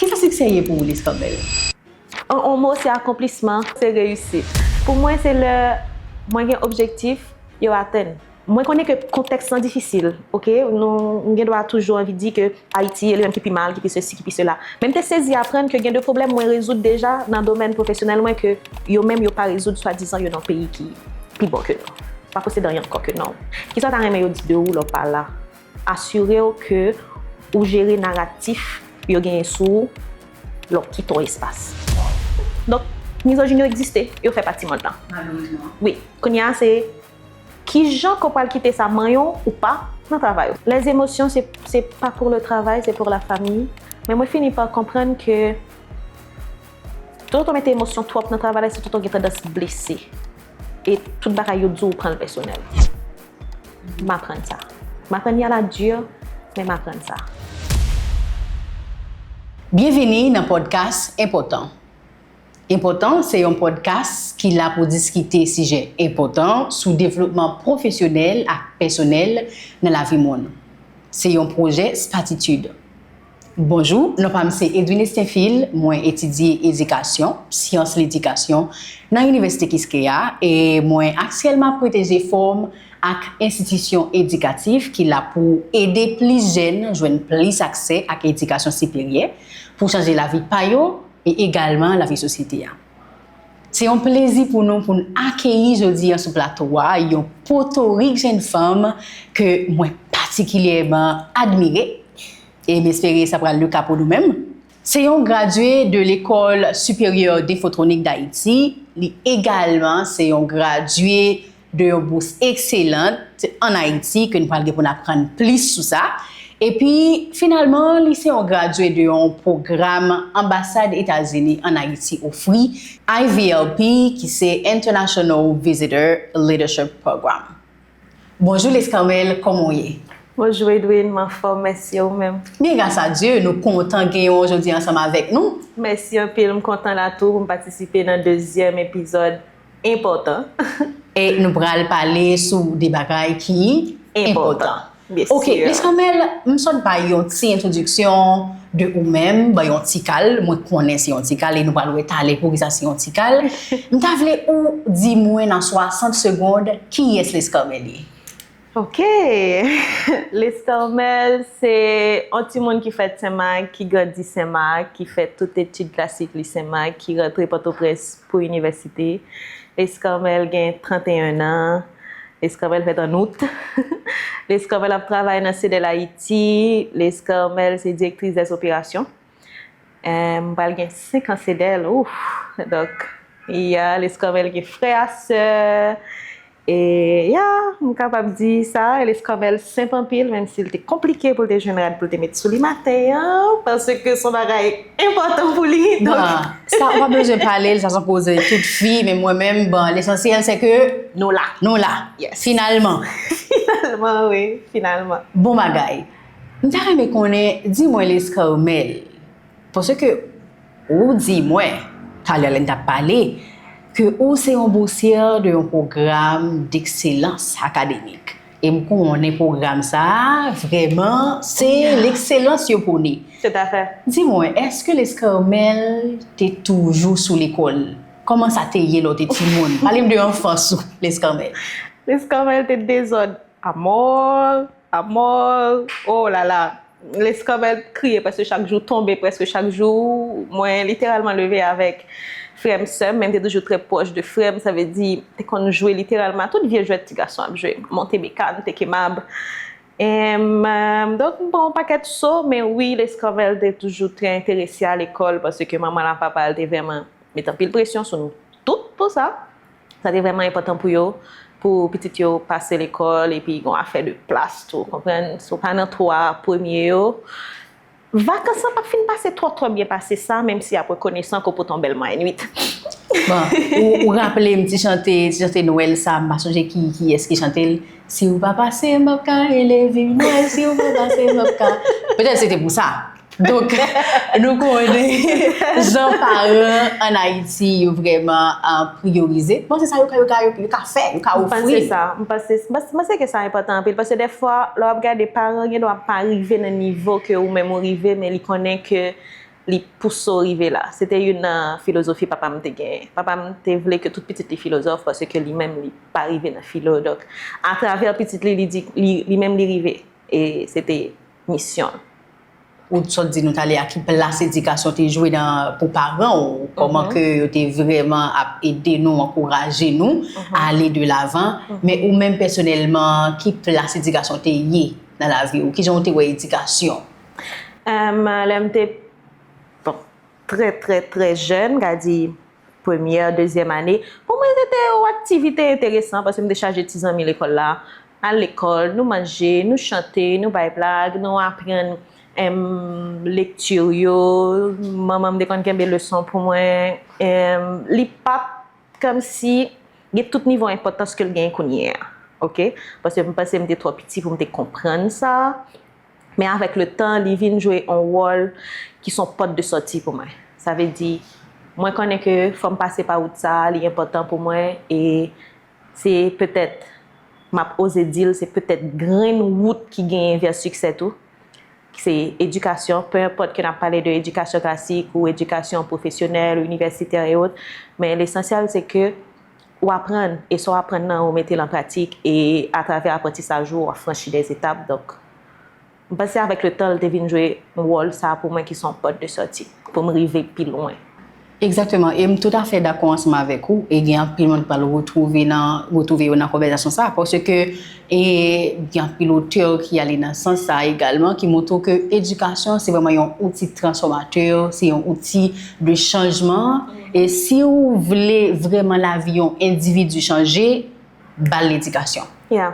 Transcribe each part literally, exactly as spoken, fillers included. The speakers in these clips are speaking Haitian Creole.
Kisa siksè ye pou ou, Lescarbelle? An yon mo, se akonplisman, se reyisit. Pou mwen, se lè mwen gen objektif, yo atenn. Mwen konnen ke kontèks lan difisil, oke? Nou, nou gen dwa toujou anvi di ke Ayiti, e li menm ki pi mal, ki pi sesi, ki pi sela. Men m te sezi aprann ke gen de pwoblèm mwen rezoud deja nan domèn pwofesyonèl mwen ke yo menm yo pa rezoud swadizan yo nan peyi ki pi bon ke nou. Pa posede anyen ankò ke non. Kisa w ta renmen yo di de ou lè w pa la? Asire w ke ou jere naratif yo genyen sou ou lè w kite yon espas. Donk, mizojin yo egziste, yo fè pati mond lan. Malerezman. Wi. Kounye a, se kijan ke w pral kite sa manyen w ou pa nan travay ou. Les émotions, c'est, c'est pas pour le travail, c'est pour la famille. Men mwen fini pa konprann ke toutan w mete emosyon twòp nan travay la, se toutan w gen tandans blese. E tout bagay yo di w, ou pran l pèsonèl. M aprann sa. M aprann y a la di, men m aprann sa. Byenvini nan pòdkas Enpòtan. Enpòtan se yon pòdkas ki la pou diskite sijè enpòtan sou devlopman pwofesyonèl ak pèsonèl nan lavi moun. Se yon pwojè Spatitude. Bonjou, non pa m se Edwin Estenfil, mwen etidye edikasyon, syans ledikasyon, nan Inivèsite Kiskeya, e mwen aktyèlman ap pwoteje fòm ak enstitisyon edikatif ki la pou ede plis jèn jwenn plis aksè ak edikasyon siperyè, pou chanje lavi pa yo e egalman lavi sosyete a. Se yon plezi pou nou pou n akeyi jodi a sou plato a yon potorik jèn fanm ke mwen patikilyèman admire, e m espere sa pral le ka pou nou menm. Se yon gradye de Lecole Supérieure d'Infotronique d'Haïti, li egalman se yon gradye de yon bous ekselant ann Ayiti, ke n pral gen pou n aprann plis sou sa. Epi, finalman, li se yon gradye de yon pwogram Anbasad Etazini ann Ayiti ofri, I V L P, ki se International Visitor Leadership Program. Bonjou Lescarbelle, kòman w ye? Bonjou Edwin, m anfòm, mèsi, e ou menm? Byen, gras a Dye, nou kontan genyen w jodi ansanm avèk nou. Mèsi anpil, m kontan la tou pou m patisipe nan dezyèm epizòd enpòtan. E nou pral pale sou de bagay ki enpòtan. Bien Ok, sûr. Lescarbelle, m sot bay yon ti entwodiksyon de ou menm, bay yon ti kal, mwen konnen se yon ti kal, e nou pral wè talè poukisa se yon ti kal. M ta vle ou di mwen nan swasant segond kiyès Lescarbelle ye. Ok. Lescarbelle se yon timoun ki fèt Senmak, ki grandi Senmak, ki fè tout etid klasik li Senmak, ki rantre Pòtoprens pou inivèsite. Lescarbelle gen trannteyen an. Lescarbelle fèt an out. Lescarbelle ap travay nan Cedel Ayiti. Lescarbelle se direktris dèz operasyon. Eh, m pral gen senk an Cedel, ouf! Donk, ya, Lescarbelle gen frè a sè. E ya, m kapab di sa, Lescarbelle senp anpil, menm si l te konplike pou l te jwenn rad pou l te met sou li maten an, paske se yon bagay enpòtan pou li. Donk, Bon, sa ou pa bezwen pale l, sa se yon koze tout fi, men mwen menm, bon, lesansyèl se ke nou la. Nou la. Yes. Finalman. Finalman, wi, finalman. Bon bagay. M ta renmen konnen, di mwen Lescarbelle, paske ou di mwen, talè lè n t ap pale, ke ou se yon bousyè de yon pwogram dekselans akademik. E m konnen pwogram sa a, vrèman, se lekselans yo pwone. Tout à fait. Di mwen, èske Lescarbelle te toujou sou lekòl? Kòman sa te ye lè w te timoun? Pale m de anfans ou, Lescarbelle. Lescarbelle te dezòd amò, amò, oh là là. Lescarbelle kriye prèske chak jou, tonbe prèske chak jou. Mwen literalman leve avèk frè m, sè m, men m te toujou trè pwòch de frè m, sa vle di, te konn jwe literalman tout vye jwèt ti gason ap jwe. Monte bekàn, teke mab. Em, em, donk, m pran yon pakèt so, men wi, Lescarbelle te toujou trè enterese a lekòl, paske manman l ak papa l te vrèman met anpil presyon sou nou tout pou sa. Sa te vrèman enpòtan pou yo, pou pitit yo pase lekòl, epi gen yon afè de plas tou, konprann? Si w pa nan twa premye yo, vakans lan p ap fin pase twò, twò byen pase sa, menm si y ap rekonesan ke w pote yon bèl mwayen uit. Bon, ou, ou raple m ti chante, ti chante Nwèl sa, m pa sonje ki, kiyès ki chante l. Si w pa pase, m p ap ka rele vi m Nwèl, si w pa pase, m p ap ka. Petèt se te pou sa. Donk, nou konnen jan paran ann Ayiti yo vrèman, ah, priyorize. Bon, se sa yo ka, yo ka, yo, yo ka fè, yo ka M panse ofri. Sa, m panse, m panse, m panse ke sa enpòtan anpil, paske dèfwa, lè w ap gade, paran gen dwa pa rive nan nivo ke ou menm ou rive, men li konnen ke li pouse w rive la. Se te youn nan filozofi papa m te genyen. Papa m te vle ke tout pitit li filozòf paske li menm li pa rive nan filo. Donk, atravè pitit li, li di, li, li menm li rive. E se te misyon l. Ou sot di nou talè a ki plas edikasyon te jwe nan, pou paran w, kòman ke yo te vrèman ap ede nou, ankouraje nou ale de lavan, men ou menm pèsonèlman, ki plas edikasyon te ye nan lavi w? Kijan w te wè edikasyon? Lè m te, bon, trè, trè, trè jèn, m ka di premyè, dezyèm ane, pou mwen se te yon aktivite enteresan paske m te chaje ti zanmi lekòl la. Al lekòl, nou manje, nou chante, nou bay blag, nou aprann lekti yo. Manman m te konn kenbe leson pou mwen. Li pa t kòmsi gen tout nivo enpòtans ke l genyen kounye a. Oke? Paske m panse m te twò piti pou m te konprann sa. Men avèk letan, li vin jwe yon wòl ki se yon pòt de sòti pou mwen. Sa vle di, mwen konnen ke fò m pase pa wout sa a, li enpòtan pou mwen, e se petèt, m ap oze di l, se petèt grenn wout ki genyen vè siksè tou. Se edikasyon, pe enpòt ke n ap pale de edikasyon klasik ou edikasyon pwofesyonèl, inivèsitè e ot, men lesansyèl se ke ou aprann, e sa w aprann nan, ou mete l an pratik, e atravè aprantisaj ou, w ap franchi dè etap. Donk, m panse avèk letan, l te vin jwe wòl sa a pou mwen ki se yon pòt de sòti, pou m rive pi lwen. Egzakteman, e m toutafè dakò ansanm avèk ou, e gen anpil moun k pral retwouve nan, retwouve yo nan konvèsasyon sa a, paske e gen anpil otè ki ale nan sans sa a egalman, ki montre w ke edikasyon se vrèman yon outi transfòmatè, se yon outi de chanjman, e si w vle vrèman lavi yon endividi chanje, ba l ledikasyon. Yeah,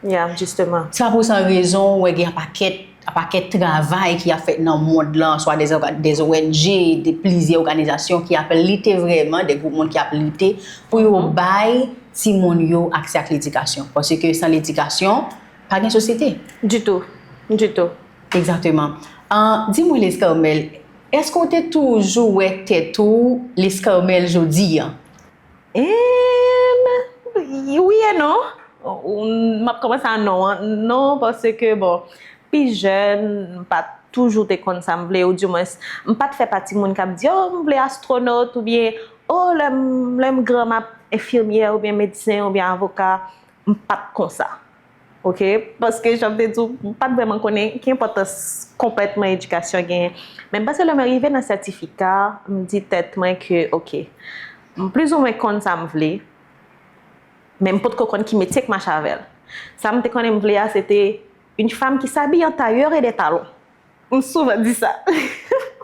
yeah, jisteman. Se pa pou san rezon w wè gen yon pakèt, yon pakèt travay ki ap fèt nan mond lan, swa des orga-, des O N G, de plizyè òganizasyon ki ap lite vrèman, de gwoup moun ki ap lite pou yo bay timoun yo aksè ak ledikasyon. Paske san ledikasyon, pa gen sosyete. Ditou. Ditou. Egzakteman. An, di mwen, Lescarmel, èske w te toujou wè tèt ou Lescarmel jodi a? Em, wi e non. M ap kòmanse a non an. Non, paske, bon, pi jèn, m pa t toujou te konn sa m vle, oudimwens, m pa t fè pati moun k ap di, o, m vle astwonot, oubyen, o, lè m, lè m gran, m ap enfimyè, oubyen medsen, oubyen avoka. M pa t konsa. Oke? Paske, jan m te di w, m pa t vrèman konnen ki enpòtans konplètman edikasyon genyen. Men m panse lè mwen rive nan sètifika, m di tèt mwen ke, oke, m plizoumwen konn sa m vle, men m potko konn ki metye k mache avè l. Sa m te konnen m vle a, se te une femme qui s'habille en tailleur et des talons. M souvan di sa.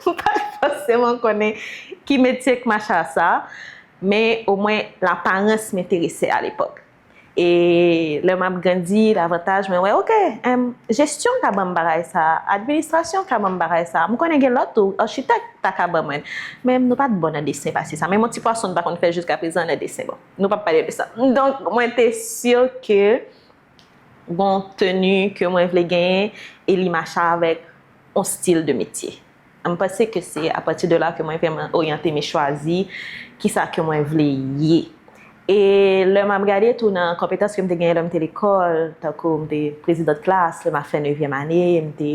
M pa t fòseman konnen ki metye k mache a sa, men omwen laparans m enterese alepòk. E lè m ap grandi davantaj, mwen wè, oke, em, jesyon ka ban m bagay sa, administrasyon ka ban m bagay sa. M konnen gen lòt tou, achitèk ta ka ban mwen. Men nou pa t bon nan desen pase sa. Menm yon ti pwason nou pa konn fè jiskaprezan nan desen. Bon, nou p ap pale de sa. Donk, mwen te si ke gon teni ke mwen vle genyen e li mache avèk yon stil de metye. M panse ke se apati de la ke mwen vrèman oryante m e chwazi kisa ke mwen vle ye. E lè m ap gade tou nan konpetans ke m te genyen lè m te lekòl, tankou m te prezidant klas, lè m ap fè nevyèm ane, m te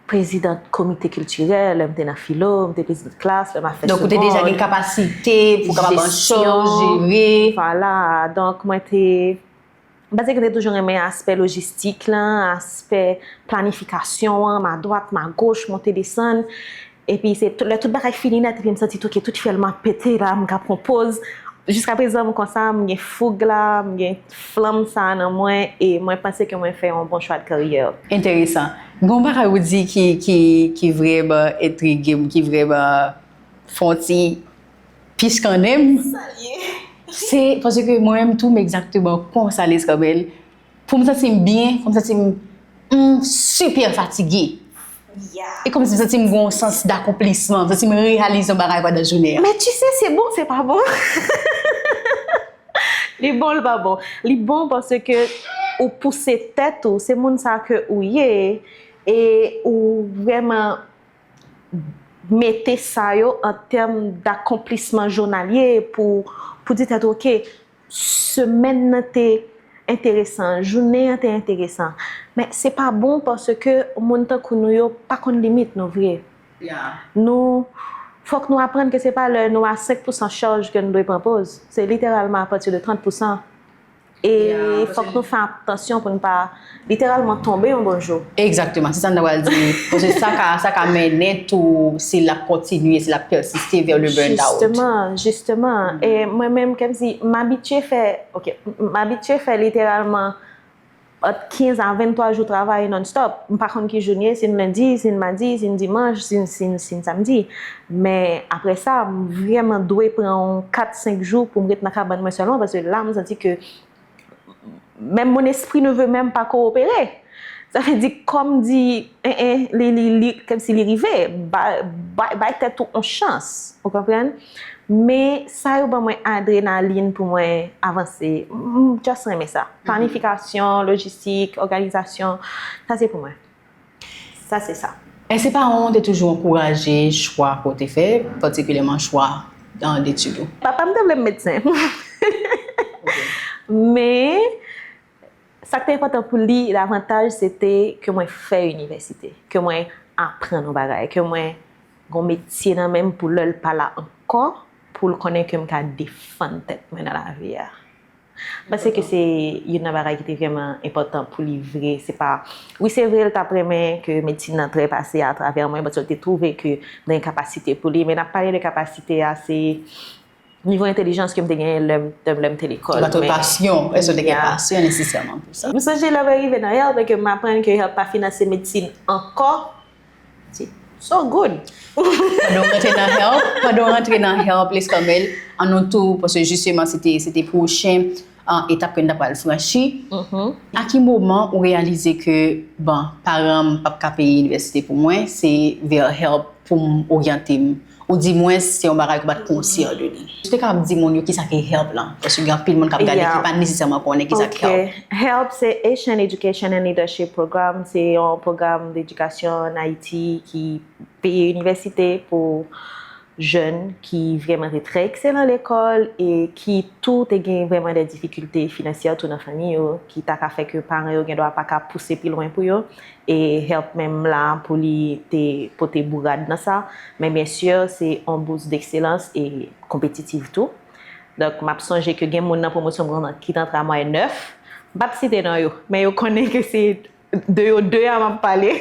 prezidant komite kiltirèl, lè m te nan filo, m te prezidant klas, lè m ap fè segond. Donk, ou te deja gen kapasite pou w kapab an chaj, jere. Vwala, donk mwen te M panse ke m te toujou renmen aspè lojistik lan, aspè planifikasyon an, m adwat, m agoch, monte desann. Epi se tout, lè tout bagay fini nèt, epi m santi tou ke tout fyèl m ap pete la, m ka pran poz. Jiskaprezan, m konsa, m gen foug la, m gen flanm sa a nan mwen, e mwen panse ke mwen fè yon bon chwa de karyè. Enteresan. Gen yon bagay ou di ki, ki, ki vrèman entrige m, ki vrèman fè yon ti piskannen m. Se paske mwen menm tou, m egzakteman konsa, Lescarmel. Pou m santi m byen, pou m santi m, m sipè fatige. E kòmsi m santi m gen yon sans dakonplisman, m santi m reyalize yon bagay pandan jounen an. Men tu sais, se bon, se pa bon. Li bon, li pa bon. Li bon paske ou pouse tèt ou, se moun sa ke ou ye, e ou vrèman mete sa yo an tèm dakonplisman jounalye pou, pou di tèt ou, oke, semèn nan te enteresan, jounen an te enteresan. Men se pa bon paske moun tankou nou yo pa konn limit nou vre. Nou, fòk nou aprann ke se pa lè nou a senk pousan chaj ke nou dwe pran poz. Se literalman apati de trant pousan. E fòk nou fè atansyon pou nou pa literalman tonbe yon bon jou. Egzakteman, se sa m ta pral di. Paske sa ka, sa ka mennen tou, si l ap kontinye, si l ap pèsiste vers le burn out. Jisteman, jisteman. E mwen menm, kòmsi, m abitye fè, ok, m abitye fè literalman ant kenz a venntwa jou travay non-stop. M pa konn ki jou n ye, si n lendi, si n madi, si n dimanch, si n, si n, si n samdi. Men apre sa, m vrèman dwe pran yon kat, senk jou pou m ret nan kabann mwen sèlman, paske la, m santi ke menm mon esprit ne veut même pas coopérer. Sa vle di, kòm di, en, en, li, li, li, kòmsi li rive, bay, bay, bay tèt ou yon chans, ou konprann? Men sa yo ban mwen adrenalin pou mwen avanse. M just renmen sa. Planifikasyon, lojistik, òganizasyon, sa se pou mwen. Sa se sa. Èske paran w te toujou ankouraje chwa ke w te fè, patikilyèman chwa, euh, detid ou? Papa m te vle m medsen. Men, sa k te enpòtan pou li davantaj, se te ke mwen fè inivèsite, ke mwen aprann yon bagay, ke mwen gon metye nan men m pou lè l pa la ankò, pou l konnen ke m ka defann tèt mwen nan lavi a. M panse ke se youn nan bagay ki te vrèman enpòtan pou li vre. Se pa, wi, se vre, l t ap renmen ke medsin nan trepase atravè mwen, but l te twouve ke m gen kapasite pou li. Men n ap pale de kapasite a, se nivo entèlijans ke m te genyen lè m, lè m te lekòl. Ou pa t gen pasyon, èske w te gen pasyon nesesèman pou sa? M sonje lè mwen rive nan HELP e ke m aprann ke HELP pa finanse medsin ankò. Se so good. Pandan w rantre nan HELP, pandan w rantre nan HELP, Leskòmèl, an nou tou, paske jisteman, se te, se te pwochen, ah, etap ke n ta pral franchi. A ki moman ou reyalize ke, bon, paran m p ap ka peye inivèsite pou mwen, se vè HELP pou m oryante m? Ou di mwen se yon bagay ke w pa t konsyan de li. Ou te kapab di moun yo kisa ke HELP lan? Paske gen anpil moun k ap gade ki pa nesesèman konnen kisa ke HELP. HELP se Haitian Education and Leadership Program. Se yon pwogram dedikasyon ann Ayiti ki peye inivèsite pou jèn ki vrèman te trè ekselan lekòl e ki tou te gen vrèman de difikilte finansyè tou nan fanmi yo, ki ta ka fè ke paran yo gendwa pa ka pouse pi lwen pou yo. E HELP menm la pou li te pote bourad nan sa. Men byen si, se yon bous dekselans e konpetitif tou. Donk, m ap sonje ke gen moun nan pwomosyon mwen an ki t antre a mwayèn nèf. M p ap site non yo, men yo konnen ke se de yo de a m ap pale.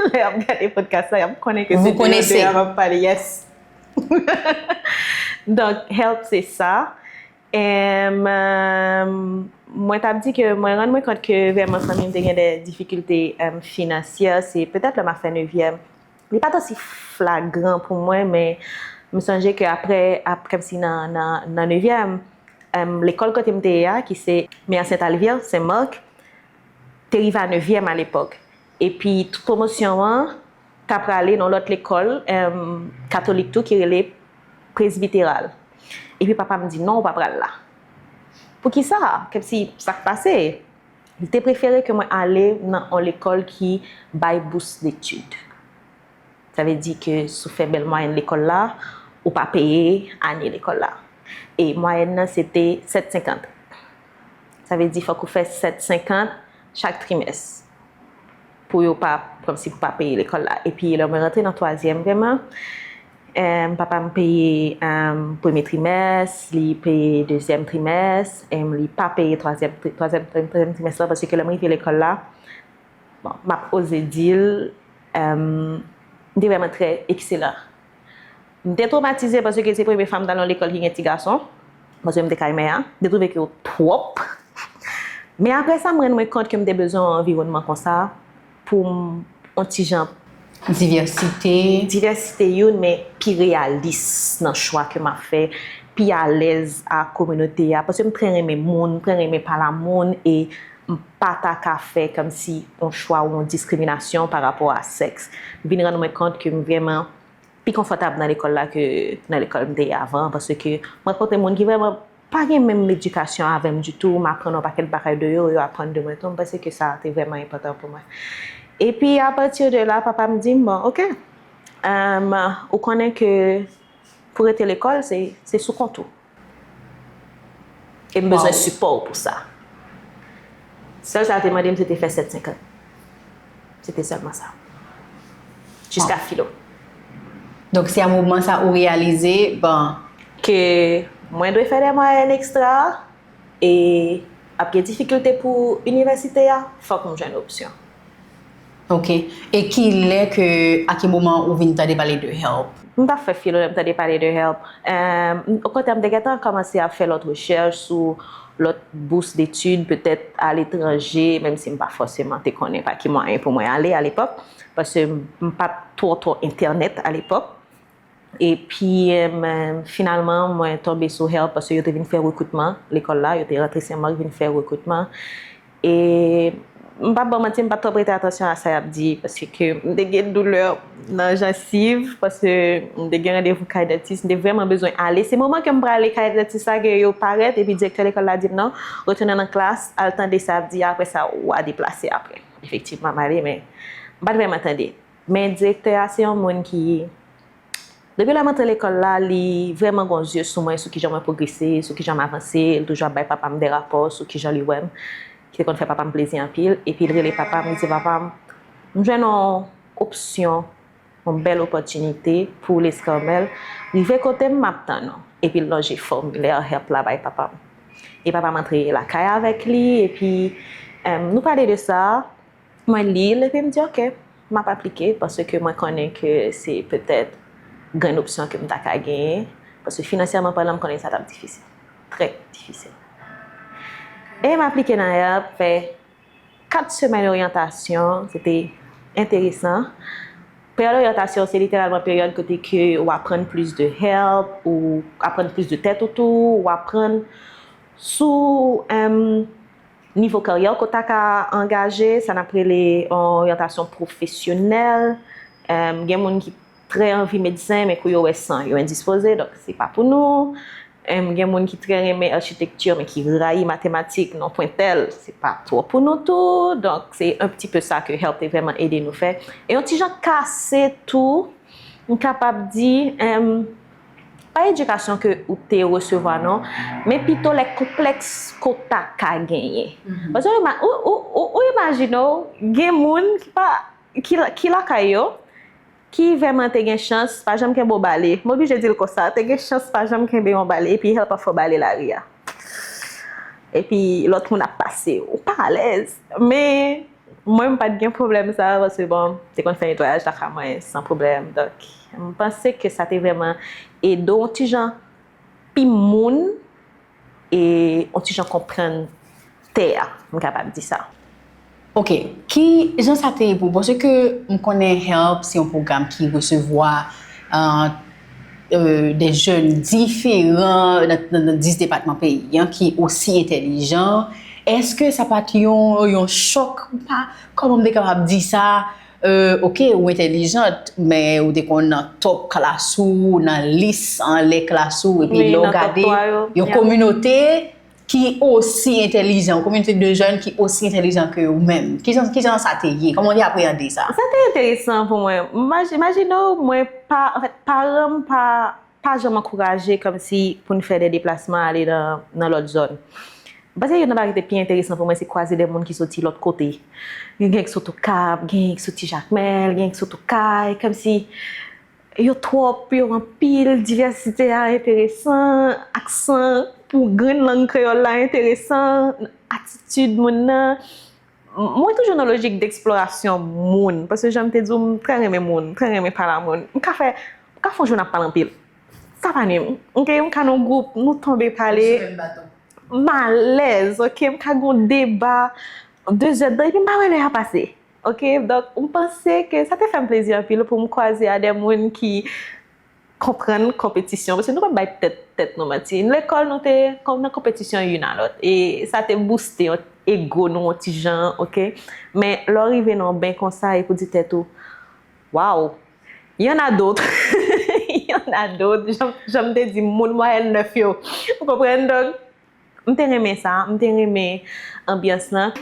Lè y ap gade podcast la, y ap konnen ke se de yo de a m ap pale, yes. Donk, HELP se sa. Em, em, mwen t ap di ke mwen rann mwen kont ke vrèman fanmi m te gen de difikilte, em, finansyè, se petèt lè m ap fè nevyèm. Li pa t osi flagran pou mwen, men m sonje ke apre, ap, kòmsi nan, nan, nan nevyèm, em, lekòl kote m te ye a, ki se Mère Sainte Alvire, Sen Mak, te rive a nevyèm alepòk. Epi tout pwomosyon an ta prale nan lòt lekòl, em, katolik tou, ki rele Presbiteral. Epi papa m di, "Non, ou pa pral la." "Poukisa? Kòmsi sa k pase?" Li te prefere ke mwen ale nan yon lekòl ki bay bous detid. Sa vle di ke si w fè bèl mwayèn lekòl la, ou pa peye ane lekòl la. E mwayèn nan, se te sèt senkant. Sa vle di, fòk ou fè sèt senkant chak trimès pou yo pa, kòmsi pou pa peye lekòl la. Epi lè mwen rantre nan twazyèm vrèman, em, papa m peye, em, premye trimès, li peye dezyèm trimès, em, li pa peye twazyèm, twazyèm, twazyèm trimès la, paske lè mwen rive lekòl la, bon, m ap oze di l, em, m te vrèman trè ekselan. M te twomatize paske se premye fwa m t al nan lekòl ki gen ti gason, paske m te kay mè a. M te twouve ke yo twòp. Men apre sa, m rann mwen kont ke m te bezwen yon anviwònman konsa pou m, yon ti jan divèsite. Divèsite youn, men pi reyalis nan chwa ke m ap fè, pi alèz a kominote a, paske m trè renmen moun, m trè renmen pale a moun, e m pa ta ka fè kòmsi yon chwa ou yon diskriminasyon pa rapò a sèks. M vin rann mwen kont ke m vrèman pi konfòtab nan lekòl la ke nan lekòl m te ye avan, paske m rankontre moun ki vrèman pa gen menm edikasyon avè m ditou, m aprann yon pakèt bagay de yo, yo aprann de mwen tou, m panse ke sa te vrèman enpòtan pou mwen. Epi, apati de la, papa m di m, "Bon, oke, em, ou konnen ke pou rete lekòl, se, se sou kont ou." E m bezwen sipò w pou sa. Sèl sa l te mande m, se te fè sèt senkant. Se te sèlman sa. Jiska filo. Donk, se a moman sa ou reyalize, bon, ke mwen dwe fè de mwayèn ekstra e ap gen difikilte pou inivèsite a, fòk m jwenn opsyon. Ok. E ki lè ke, a ki moman ou vin tande pale de HELP? M pa fè filo lè m tande pale de HELP. Okontrè, m te gentan kòmanse ap fè lòt rechèch sou lòt bous detid, petèt aletranje, menm si m pa fòseman te konnen pa ki mwayen pou mwen ale alepòk, paske m pa t twò twò entènèt alepòk. Epi, finalman, mwen tonbe sou HELP paske yo te vin fè rekritman lekòl la, yo te rantre Senmak vin fè rekritman. E m pa ban manti, m pa t twò prete atansyon a sa y ap di, paske ke m te gen doulè nan jansiv, paske m te gen randevou kay dantis, m te vrèman bezwen ale. Se moman ke m prale kay dantis la ke yo parèt, epi direktè lekòl la di m non, retounen nan klas, al tande sa y ap di, apre sa, w a deplase apre. Efektivman, m ale, men m pa t vrèman tande. Men direktè a se yon moun ki, depi lè m antre lekòl la, li vrèman gen yon zye sou mwen, sou kijan mwen pwogrese, sou kijan m avanse. Li toujou ap bay papa m de rapò sou kijan li wè m, ki te konn fè papa m plezi anpil. Epi l rele papa m, li di papa m, m jwenn yon opsyon, yon bèl opòtinite pou Leskamèl. Rive kote m, m ap tann ou. Epi l lonje fòmilè HELP la bay papa m. E papa m antre lakay avèk li, epi nou pale de sa. Mwen li l epi m di ok, m ap aplike paske mwen konnen ke se petèt grenn opsyon ke m ta ka genyen, paske finansyèman palan m konnen sa t ap difisil, trè difisil. E m aplike nan HELP, fè kat semèn oryantasyon, se te enteresan. Peryòd oryantasyon se literalman peryòd kote ke w aprann plis de HELP, ou aprann plis de tèt ou tou, w aprann sou nivo karyè w ke w ta ka angaje, sa n ap rele yon oryantasyon pwofesyonèl. Gen moun ki trè anvi medsen, men kou yo wè san, yo endispoze, donk se pa pou nou. Gen moun ki trè renmen achitekti, men ki rayi matematik, non pwentèl, se pa twò pou nou tou. Donk se un petit peu sa ke HELP te vrèman ede nou fè. E yon ti jan kase tou, m kapab di, pa edikasyon ke ou te resevwa non, men pito lè konplèks ke w ta ka genyen. Paske ou, ou, ou, ou imajine w, gen moun ki pa, ki, ki lakay yo, ki vrèman te gen chans, pa janm kenbe yon bale. M oblije di l konsa, te gen chans pa janm kenbe yon bale, epi HELP ap fè w bale lari a. Epi lòt moun ap pase, ou pa alèz. Men, mwen, m pa t gen pwoblèm sa, paske bon, m te konn fè netwayaj lakay mwen san pwoblèm. Donk, m panse ke sa te vrèman ede w yon ti jan pi moun e yon ti jan konprann tè a, m kapab di sa. Ok, ki jan sa te ye pou ou? Paske m konnen HELP se yon pwogram ki resevwa de jèn diferan nan dis depatman peyi an ki osi entèlijan. Èske sa pa t yon, yon chòk? Kòman m te kapab di sa? Ok, ou entèlijant, men ou te konn nan top klas ou, nan lis anlè klas ou, epi lè w gade yon kominote ki osi entèlijan, yon kominote de jèn ki osi entèlijan ke ou menm. Kijan, kijan sa te ye? Kòman w te apreyande sa? Sa te enteresan pou mwen. Imajine w, mwen pa, anfèt, paran m pa pa janm ankouraje kòmsi pou n fè de deplasman ale nan, nan lòt zòn. M panse youn nan bagay ki te pi enteresan pou mwen se kwaze de moun ki soti lòt kote. Gen, gen ki soti Okap, gen ki soti Jakmèl, gen ki soti Okay, kòmsi yo twòp, yo anpil, divèsite a enteresan, aksan pou grenn lang kreyòl la enteresan, atitid moun nan. Mwen toujou nan lojik deksplorasyon moun, paske jan m te di w, m trè renmen moun, m trè renmen pale a moun. M ka fè, m ka fè yon jounen ap pale anpil. Sa pa ni m. Ok, m ka nan yon gwoup, nou tonbe pale. M alèz, ok, m ka gen yon deba de zèdtan, epi m pa wè lè a pase. Ok, donk, m panse ke sa te fè m plezi anpil pou m kwaze a de moun ki konprann konpetisyon, paske nou p ap bay tèt, tèt nou manti. Lekòl, nou te nan konpetisyon youn a lòt, e sa te bouste yon ego nou yon ti jan, ok? Men lè w rive nan yon ben konsa, e pou di tèt ou, waw, y en a d'autres, y en a d'autres, jan, jan m te di, moun mwayèn nèf yo, ou konprann? Donk, M te renmen sa, m te renmen anbyans lan.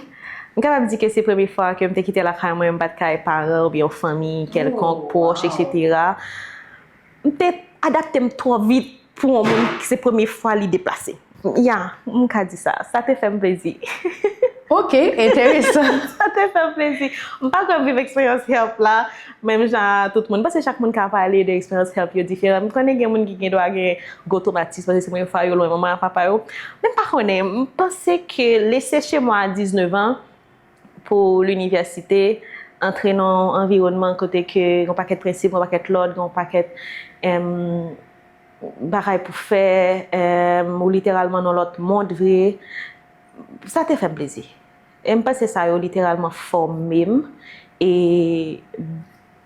M kapab di ke se premye fwa ke m te kite lakay mwen, m pa t ka wè paran oubyen yon fanmi kèlkonk, pwòch, etsetera. M te adapte m twò vit pou yon moun ki se premye fwa li deplase. Ya, m ka di sa. Sa te fè m plezi. Ok, enteresan. Sa te fè m plezi. M pa kwè m viv eksperyans HELLP la menm jan a tout moun. M panse chak moun ka pale de eksperyans HELLP yo diferan. M konnen gen moun ki gen dwa gen gwo twomatis paske se premye fwa yo lwen manman ak papa yo. Men m pa konnen. M panse ke lese chez moi à dix-neuf ans pou linivèsite, antre nan yon anviwònman kote ke yon pakèt prensip, yon pakèt lòd, yon pakèt em, bagay pou fè, em, ou literalman nan lòt mond vre. Sa te fè m plezi. E m panse sa yo literalman fòme m e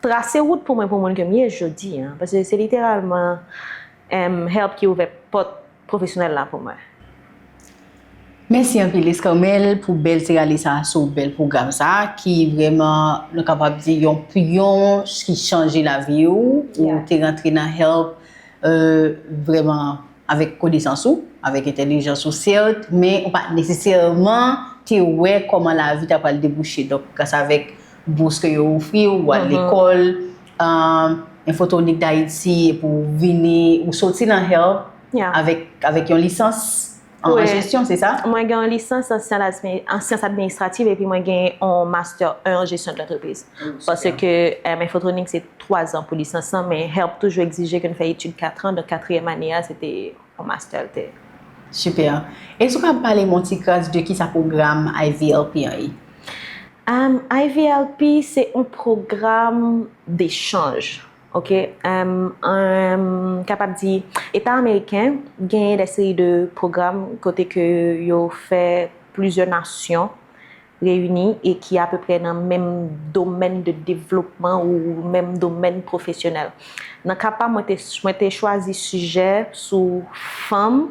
trase wout pou mwen pou moun ke m ye jodi a. Paske se literalman em, HELLP ki ouvè pòt pwofesyonèl la pou mwen. Mèsi anpil Escarmel pou bèl ti rale sa sou bèl pwogram sa ki vrèman nou kapab di yon pyon ki chanje lavi w. Ou te rantre nan HELLP euh, vrèman avèk konesans ou, avèk entèlijans ou sèt, men ou pa nesesèman te wè kòman lavi ta pral debouche. Donk gras avèk bous ke yo ofri w, ou al lekòl, euh, Infotronik Dayiti epi w vini, ou soti nan HELLP avèk, avèk yon lisans an, an jesyon, se sa? Mwen gen yon lisans an syans administ- an syans administrativ epi mwen gen yon master un an jesyon de lantrepriz. Paske em, Infotronik se twa zan pou lisans lan, men HELLP toujou egzije ke n fè etid kat an, donk katriyèm ane a se te yon master l te. Super. Èske w ka pale m yon ti kras de kisa pwogram I V L P an ye? Um, I V L P se yon pwogram dechanj. Ok, um, um, kapab di Eta ameriken genyen de seri de pwogram kote ke yo fè plizyè nasyon reyini e ki apeprè nan menm domèn de devlopman ou menm domèn pwofesyonèl. Nan ka pa m, mwen te, mwen te chwazi sijè sou fanm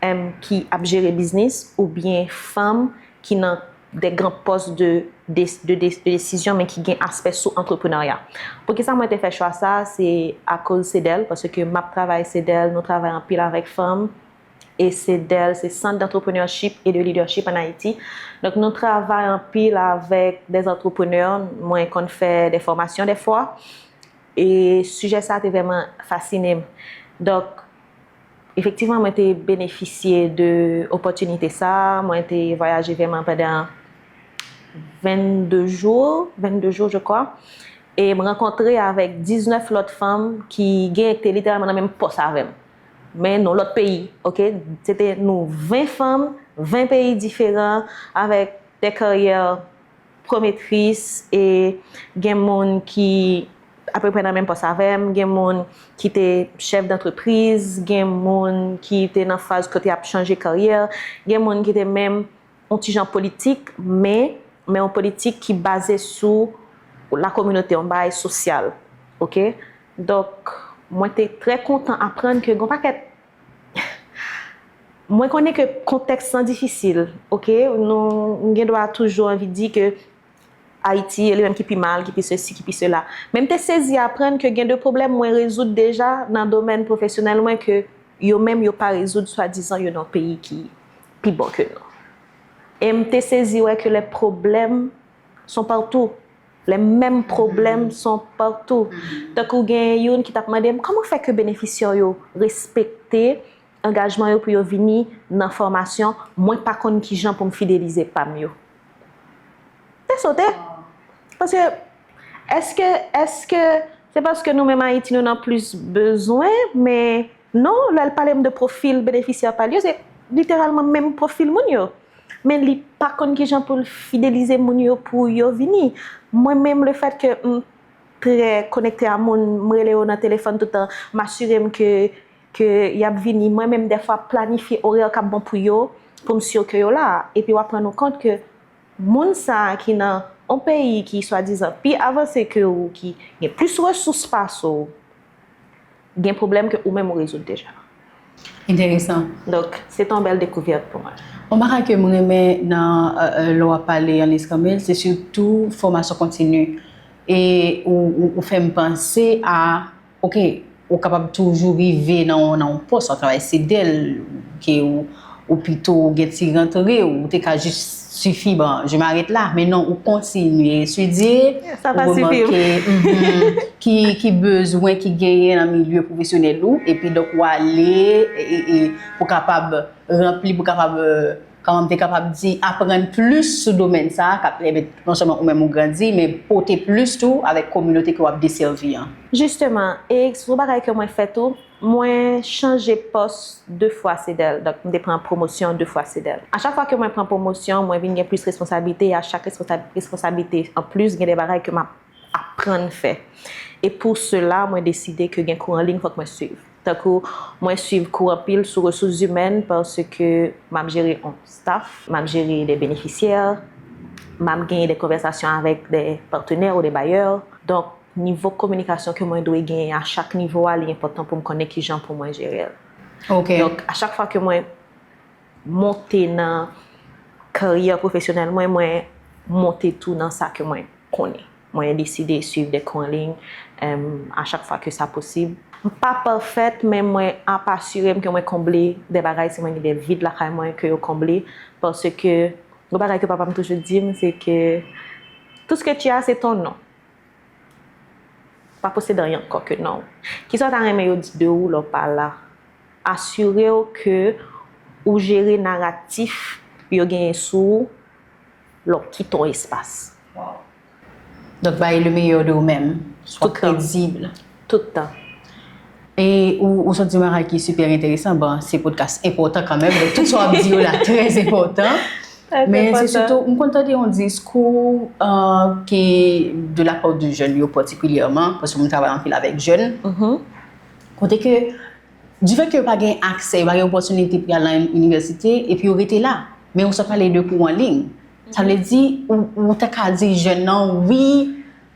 em, ki ap jere biznis oubyen fanm ki nan de gran pòs de, de, de, de, de desizyon, men ki gen aspè sou antreprenarya. Poukisa mwen te fè chwa sa? Se akoz CEDEL, paske m ap travay CEDEL, nou travay anpil avèk fanm, e CEDEL se Centre d'Entrepreneurship et de Leadership en Haïti. Donk nou travay anpil avèk de antreprenè, mwen konn fè de fòmasyon dèfwa, e sijè sa te vrèman fasine m. Donk, efektivman, mwen te benefisye de opòtinite sa, mwen te vwayaje vrèman pandan vennde jou, vennde jou, je crois, e m rankontre avèk diznèf lòt fanm ki gen te literalman nan menm pòs avè m. Men nou lòt peyi, ok? Se te nou ven fanm, ven peyi diferan, avèk de karyè pwometris, e gen moun ki apeprè nan menm pòs avè m, gen moun ki te chèf dantrepriz, gen moun ki te nan faz kote y ap chanje karyè, gen moun ki te menm yon ti jan politik, men, men yon politik ki baze sou la kominote, yon bagay sosyal. Ok? Donk, mwen te trè kontan aprann ke gen yon pakèt Mwen konnen ke kontèks lan difisil, ok? Nou, m gen dwa toujou anvi di ke Ayiti, e li menm ki pi mal, ki pi sesi, ki pi sela. Men m te sezi aprann ke gen de pwoblèm mwen rezoud deja nan domèn pwofesyonèl mwen ke yo menm yo pa rezoud, swadizan yo nan yon peyi ki pi bon ke nou. E m te sezi wè ke les problèmes sont partout. Les mêmes problèmes sont partout. Tankou gen youn ki t ap mande m, kòman fè ke benefisyè yo respekte angajman yo pou yo vini nan fòmasyon, mwen pa konn kijan pou m fidelize pa m yo. Te sote. Paske, èske, èske se paske nou menm Ayiti nou nan plis bezwen, men non, lè l pale m de pwofil benefisyè pa l yo, se literalman menm pwofil moun yo. Men li pa konn kijan pou l fidelize moun yo pou yo vini. Mwen menm, le fèt ke m trè konekte a moun, m rele yo nan telefòn tout tan, m asire m ke, ke y ap vini. Mwen menm, dèfwa, planifye orè k ap bon pou yo, pou m si ke yo la. Epi w ap rann ou kont ke moun sa a ki nan yon peyi ki swadizan pi avanse ke ou, ki gen plis resous pase w, gen pwoblèm ke ou menm ou rezoud deja. Enteresan. Donk, se te yon bèl dekouvèt pou mwen. Yon bagay ke m renmen nan, euh, euh, lè w ap pale, Anlis Kanmil, se sitou fòmasyon kontini. E ou, ou, ou fè m panse a, ok, ou kapab toujou rive nan, nan yon pòs, w ap travay CEDEL, ke ou, ou pito gen ti rantre, ou te ka jis sifi, bon, je m'arrête là. Men non, ou kontinye etidye, Sa pa ou sifi. remake, mhm, ki, ki bezwen ki genyen nan milye pwofesyonèl ou, epi donk ou ale e, e, e, pou kapab ranpli, pou kapab, euh, kòman m te kapab di, aprann plis sou domèn sa a, k ap pèmèt non sèlman ou menm ou grandi, men pote plis tou avèk kominote ke w ap desèvi an? Jisteman, e se yon bagay ke mwen fè tou, mwen chanje pòs de fwa Cedel. Donk, m te pran pwomosyon de fwa Cedel. A chak fwa ke mwen pran pwomosyon, mwen vin gen plis responsablite, e a chak responsa-, responsablite an plis, gen de bagay ke m ap aprann fè. E pou sela, mwen deside ke gen kou an liy, fòk mwen swiv. Tankou, mwen swiv kou anpil sou resous imèn paske m ap jere yon staff, m ap jere de benefisyè, m ap genyen de konvèsasyon avèk de patenè ou de bayè. Donk, nivo kominikasyon ke mwen dwe genyen a chak nivo a, li enpòtan pou m konnen kijan pou mwen jere l. Ok. Donk, a chak fwa ke mwen monte nan karyè pwofesyonèl mwen, mwen monte tou nan sa ke mwen konnen. Mwen deside swiv de kou an liy, em, a chak fwa ke sa posib. M pa pafèt, men mwen ap asire m ke mwen konble de bagay, si mwen gen de vid lakay mwen ke yo konble, paske yon bagay ke papa m toujou di m, se ke tout ce que tu as, c'est ton nom. Pa posede anyen ankò ke non w. Kisa w ta renmen yo di de ou lè w pa la? Asire w ke ou jere naratif yo genyen sou ou lè w kite yon espas. Donk, bay le meilleur de ou menm. Swa kredib. Tout tan. E ou, ou sot di yon bagay ki sipè enteresan. Bon, se podcast enpòtan kanmenm, donk tout sa w ap di yo la trè enpòtan. Men se sitou, m konn tande yon diskou, euh, ki de la part de jeunes yo patikilyèman, paske m travay anpil avèk jèn. Kote ke, du fait ke yo pa gen aksè, yo pa gen opòtinite pou y al nan inivèsite, epi yo rete la. Men ou sot pale de kou an liy. Sa vle di, ou, ou ta ka di jèn nan, wi,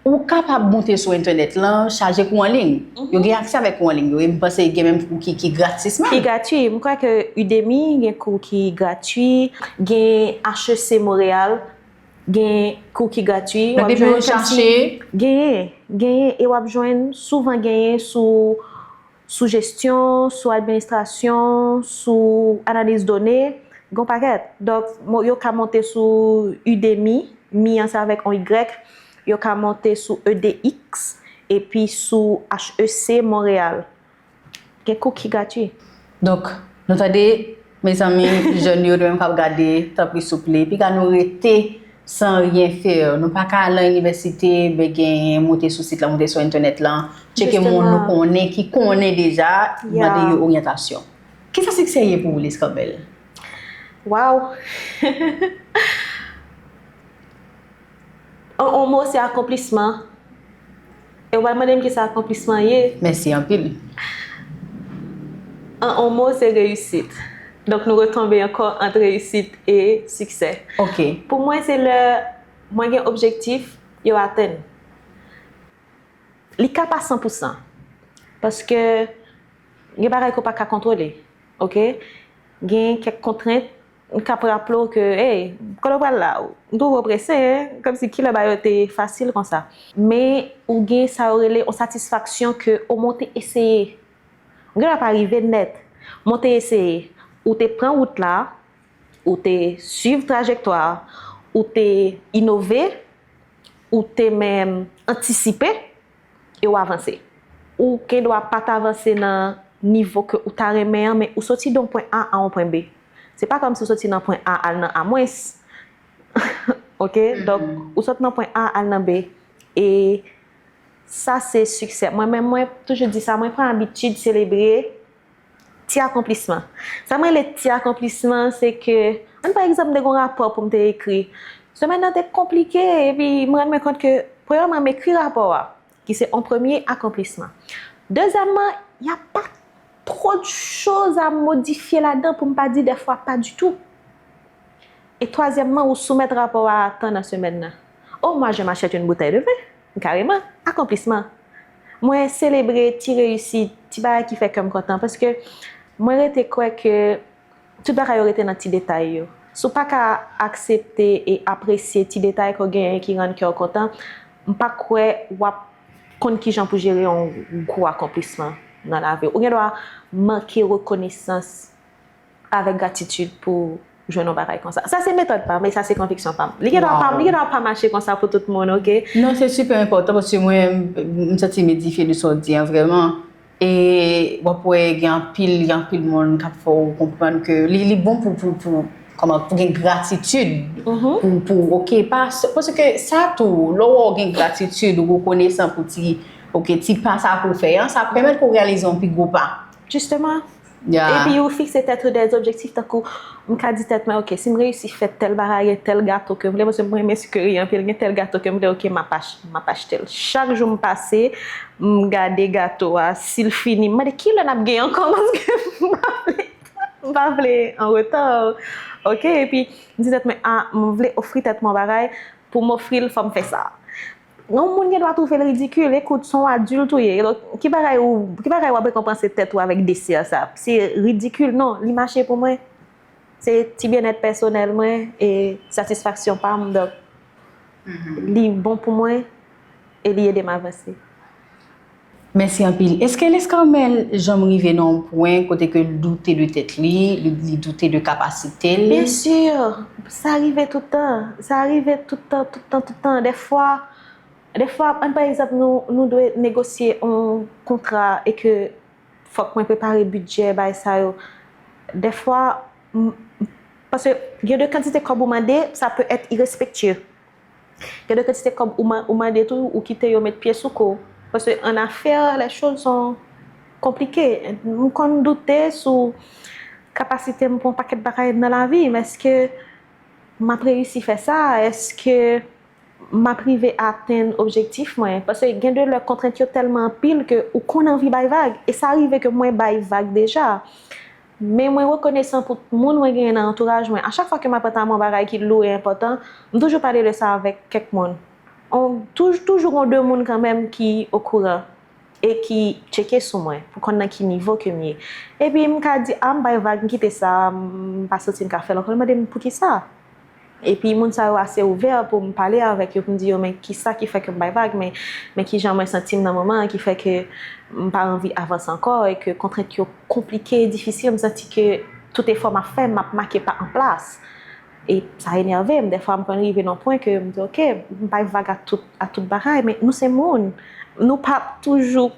ou kapab monte sou entènèt lan, chaje kou an liy. Yo gen aksè avèk kou an liy yo, e m panse gen menm kou ki, ki gratis menm. Ki gratwi. M kwè ke Udemy gen kou ki gratwi, gen H E C Montréal, gen kou ki gratwi. Donk, depi w chache, genyen, genyen, e w ap jwenn, souvan genyen sou sou jesyon, sou administrasyon, sou analiz done, gen yon pakèt. Donk, mo-, yo ka monte sou Udemy, mi an se avèk yon Y, yo ka monte sou E D X, epi sou H E C Montréal. Gen kou ki gratwi. Donk, nou tande, mezanmi, jèn yo, nou menm k ap gade, tanpri souple, piga nou rete sans rien faire. Nou pa ka al nan inivèsite, ben genyen, moute sou sit la, moute sou entènèt la, tcheke moun nou konnen, ki konnen deja, mande yo oryantasyon. Kisa siksè ye pou ou, Liz Campbell? Waw! An yon mo, se akonplisman. E w pral mande m kisa akonplisman ye? Mèsi anpil. An yon mo, se reyisit. Donk, nou retonbe ankò ant reyisit e siksè. Ok. Pou mwen, se lè mwen gen objektif, yo atenn. Li ka pa san pou san. Paske gen bagay ke w pa ka kontwole. Ok? Gen kèk kontrent, m k ap raple w ke, hey, kote w pral la? M twouve w prese, hein? Kòmsi kilè bagay yo te fasil konsa. Men ou gen sa yo rele yon satisfaksyon ke omwen w te eseye. Ou gen dwa pa rive nèt, men w te eseye. Ou te pran wout la, ou te swiv trajektwa, ou te inove, ou te menm antisipe, e w avanse. Ou gen dwa pa t avanse nan nivo ke ou ta renmen an, men ou soti de yon pwen A a yon pwen B. Se pa kòmsi w soti nan pwen A al nan A mwens. Ok? Donk, ou sot nan pwen A al nan B. E sa se siksè. Mwen menm, mwen toujou di sa, mwen pran abitid selebre ti akonplisman. Sa mwen rele ti akonplisman, se ke, ann pa egzanp, m te gen yon rapò pou m te ekri. Semèn nan te konplike, epi m rann mwen kont ke, premyèman, m ekri rapò a, ki se yon premye akonplisman. Dezyèmman, y a pas trop de choses à modifier ladan, pou m pa di dèfwa pa ditou. E twazyèmman, ou soumèt rapò a a tan nan semèn nan. Oh, moi, je m'achète une bouteille de vin. Kareman, akonplisman. Mwen selebre ti reyisit, ti bagay ki fè kè m kontan, paske mwen rete kwè ke tout bagay yo rete nan ti detay yo. Si w pa ka aksepte e apresye ti detay ke w genyen ki rann kè w kontan, m pa kwè w ap konn kijan pou jere yon gwo akonplisman nan lavi w. Ou gen dwa manke rekonesans avèk gratitid pou jwenn yon bagay konsa. Sa se metòd pa m, e sa se konviksyon pa m. Li gen dwa pa, li gen dwa pa mache konsa pou tout moun, ok? Non, se sipè enpòtan paske mwen, m, m santi m edifye de sa w di an, vrèman. E w ap wè gen anpil, gen anpil moun k ap fè w konprann ke li, li bon pou, pou, pou, kòman, pou gen gratitid pou, pou, oke, pa, paske sa tou, lè w gen gratitid ou rekonesan pou ti, oke, ti pa sa pou w fè an, sa pèmèt ke w reyalize yon pi gwo pa. Jisteman. Epi ou fikse tèt ou de objektif tankou, m ka di tèt mwen, oke, si m reyisi fè tèl bagay, gen tèl gato ke m vle, paske mwen renmen sikri anpil, gen tèl gato ke m vle, oke, m ap achte l. Chak jou m pase, m gade gato a, si l fini, m mande kilè n ap gen ankò, paske m pa vle, m pa vle an reta. Oke, epi m di tèt mwen, a, m vle ofri tèt mwen yon bagay, pou m ofri l, fò m fè sa. Yon moun gen dwa twouve l ridikil, ekout, se yon adilt ou ye. Donk, ki bagay ou, ki bagay w ap rekonpanse tèt ou avèk desè sa? Se ridikil, non, li mache pou mwen. Se ti byennèt pèsonèl mwen e satisfaksyon pa m, donk, li bon pou mwen e li ede m avanse. Mèsi anpil. Èske Lescarmel janm rive nan yon pwen kote ke l doute de tèt li, li, li doute de kapasite l? Byen si, sa rive tout tan. Sa rive tout tan, tout tan, tout tan. Dèfwa, dèfwa, ann pa egzanp, nou, nou dwe negosye yon kontra e ke fòk mwen prepare bidjè, bagay sa yo. Dèfwa, m, m, paske gen de kantite kòb ou mande, sa pe èt irespektye. Gen de kantite kòb ou, ou mande tou, ou kite yo met pye sou kou. Paske an afè, les choses sont compliquées. M konn doute sou kapasite m pou yon pakèt bagay nan lavi. Men èske m ap reyisi fè sa? Èske m ap rive atenn objektif mwen? Paske gen de lè kontrent yo tèlman anpil ke ou konn anvi bay vag. E sa rive ke mwen bay vag deja. Men mwen rekonesan pou moun mwen genyen nan antouraj mwen. A chak fwa ke m aprann yon bagay ki lou e enpòtan, m toujou pale de sa avèk kèk moun. On, touj, toujou gon de moun kanmenm ki okouran e ki tcheke sou mwen pou konn nan ki nivo ke m ye. Epi m ka di, a, m bay vag, m kite sa, m pa santi m ka fè l ankò. Yo mande m poukisa. Epi moun sa yo ase ouvè pou m pale avèk yo, pou m di yo, men kisa ki fè ke m bay vag, men, men kijan mwen santi m nan moman an ki fè ke m pa anvi avanse ankò e ke kontrent yo konplike, difisil, m santi ke tout efò m ap fè, m ap make pa an plas. E sa enève m. Dèfwa m konn rive nan pwen ke m di, oke, m bay vag a tout, a tout bagay, men nou se moun. Nou p ap toujou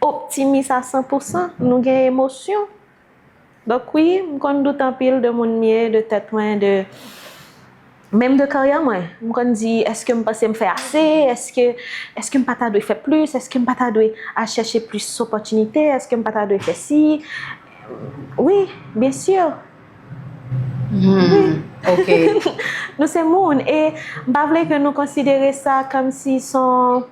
optimis a san pou san, nou gen emosyon. Donk wi, m konn doute anpil de moun m ye, de tèt mwen, de, menm de karyè mwen. M konn di, èske m panse m fè ase? Èske, èske m pa ta dwe fè plis? Èske m pa ta dwe al chèche plis opòtinite? Èske m pa ta dwe fè si? Wi, byen si. Hmm, ok. Nou se moun e m pa vle ke nou konsidere sa kòmsi se yon,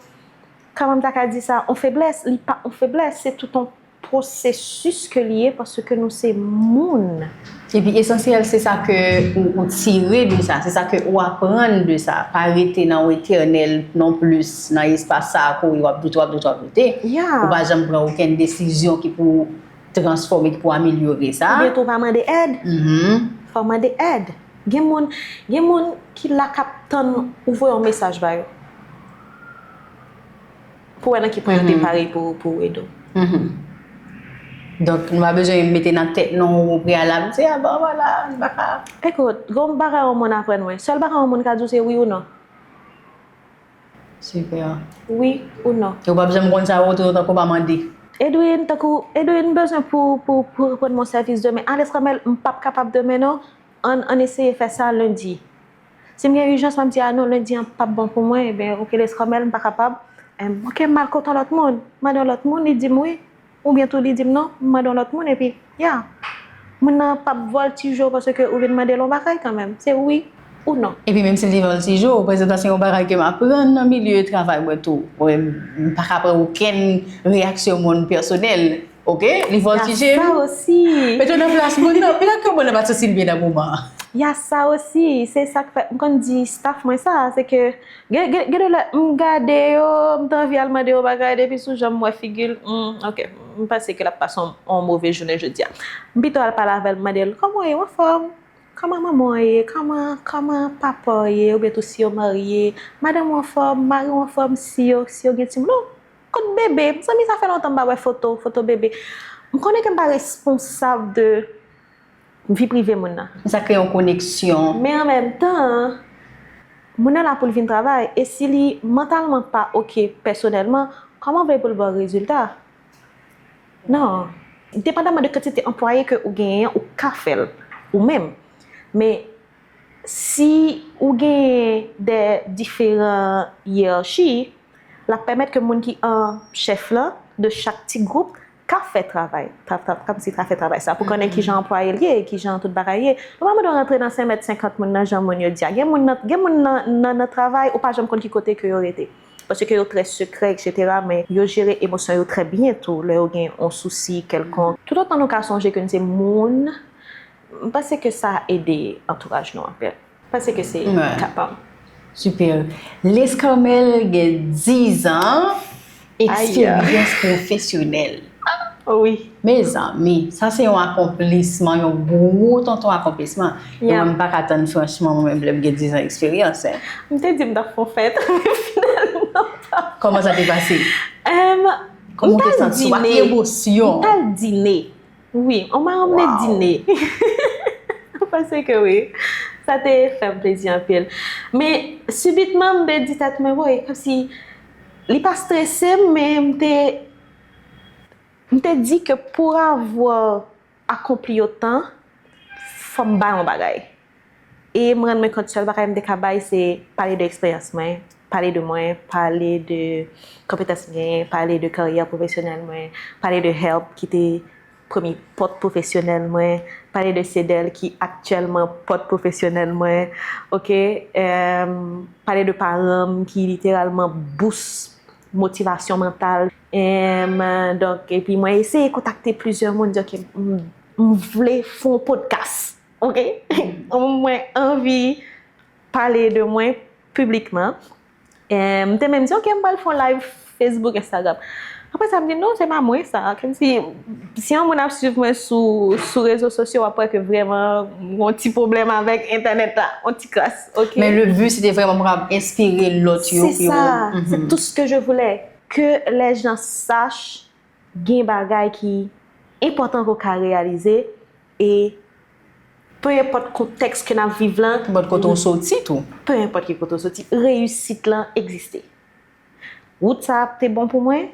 kòman m ta ka di sa, yon feblès. Li pa yon feblès, se tout yon pwosesis ke li ye paske nou se moun. Epi esansyèl, se sa ke ou, ou tire de sa, se sa ke ou aprann de sa. Pa rete nan yon etènèl non plis, nan espas sa a kouri, w ap doute, w ap doute, w ap doute. Yeah. Ou pa janm pran okenn desizyon ki pou transfòme, ki pou amelyore sa. Oubyen tou pa mande èd. Mhm. Fò w mande èd. Gen moun, gen moun ki la k ap tann ou voye yon mesaj ba yo. Pou wè nan ki pwen yo te pare pou, pou ede w. Mhm. Donk, nou pa bezwen mete nan tèt nou o preyalab, se, a, bon, vwala, nou pa ka. Ekout, gon bagay yon moun aprann mwen. Sèl bagay yon moun ka di w se wi ou non. Super. Wi ou non. E w p ap janm konn sa ototan ke w pa mande. Edwin, tankou, Edwin bezwen pou, pou, pou rann mwen sèvis demen. A, Lescarmel, m p ap kapab demen non. Ann, ann eseye fè sa lendi. Si m gen ijans, m ap di, a non, lendi an p ap bon pou mwen. Ebyen, oke, Lescarmel, m pa kapab. Em, oke, m al kote yon lòt moun. Mande yon lòt moun, li di m wi. Oubyen tou li di m non, m mande yon lòt moun epi, ya. Moun nan p ap vòltije w paske ou vin mande l yon bagay kanmenm. Se wi ou non. Epi menm si li vòltije w, prezantasyon yon bagay ke m aprann nan milye travay mwen tou. Mwen, m pa ka pran okenn reyaksyon moun pèsonèl. Oke? Li vòltije m. Ya sa osi. Mete w nan plas moun nan. Petèt ke moun nan pa t santi l byen nan moman an. Ya sa osi. Se sa k fè, m konn di staff mwen sa, se ke Gen, gen, gen de lè, m gade yo, m t anvi al mande yo bagay, depi sou jan m wè figi l, hmm, ok, m panse ke l ap pase yon, yon move jounen jodi a. M pito al pale avè l, m mande l, kòman w ye, w anfòm? Kòman manman w ye? Kòman, kòman papa w ye? Oubyen tou si yo marye, madanm ou anfòm, mari w anfòm, si yo, si yo gen timoun? Kot bebe? Mezanmi, sa fè lontan m pa wè foto, foto bebe. M konnen ke m pa responsab de vi prive moun nan. Sa kreye yon koneksyon. Men an menm tan, moun nan la pou l vin travay, e si li mantalman pa oke pèsonèlman, kòman w vle pou l ba w rezilta? Non. Depandaman de kantite anplwaye ke ou genyen, ou ka fè l ou menm. Men si ou genyen de diferan yerachi, l ap pèmèt ke moun ki an chèf lan de chak ti gwoup ka fè travay, ta, ta, kòmsi ta fè travay sa, pou konnen ki jan anplwaye l ye, ki jan tout bagay ye. Nou pa mande w rantre nan senk mèt senkant moun nan jan moun yo di a. Gen moun nan, gen moun nan, nan, nan travay, ou pa janm konn ki kote ke yo rete. Paske yo trè sekrè, etsetera, men yo jere emosyon yo trè byen tou, lè yo gen yon sousi kèlkonk. Toutotan nou ka sonje ke n se moun, m panse ke sa ede antouraj nou anpil. M panse ke se kapab. Super. Lescarmel gen dizan eksperyans pwofesyonèl. Wi. Mezanmi, sa se yon akonplisman, yon gwo tonton akonplisman. E mwen, m pa ka tann franchman, mwen menm, lè m gen dizan eksperyans. M te di m t ap fè yon fèt, men finalman, m pa. Kòman sa te pase? Em, Kòman w te santi w? Ak ki emosyon? M t al dine. Wi, on m'a emmené dîner. M panse ke wi. Sa te fè m plezi anpil. Men, sibitman, m te di tèt mwen, woy, kòmsi li pa strese m, men m te, m te di ke pour avoir accompli autant, fò m bay yon bagay. E m rann mwen kont sèl bagay m te ka bay se pale de eksperyans mwen, pale de mwen, pale de konpetans m genyen, pale de karyè pwofesyonèl mwen, pale de HELP ki te premye pòt pwofesyonèl mwen, pale de Cedel ki aktyèlman pòt pwofesyonèl mwen, oke, pale de paran m ki literalman bous motivasyon mantal. Donk, epi mwen eseye kontakte plizyè moun, di, oke, m vle fè yon podcast. Oke? Mwen anvi pale de mwen piblikman. M te menm di, oke, m pral fè yon live Facebook, Instagram. Apre sa, m di, non, se pa mwen sa. Kòmsi, si yon moun ap swiv mwen sou, sou rezo sosyo, w ap wè ke vrèman, m gen yon ti pwoblèm avèk entènèt la, yon ti kras, oke? Men le but, se te vrèman pou w enspire lòt yo. C'est ça, c'est tout ce que je voulais. Que les gens sachent gen bagay ki enpòtan ke w ka reyalize e pe enpòt kontèks ke n ap viv lan. Pe enpòt kote w soti tou. Pe enpòt ki kote w soti, reyisit lan egziste. Wout sa a te bon pou mwen,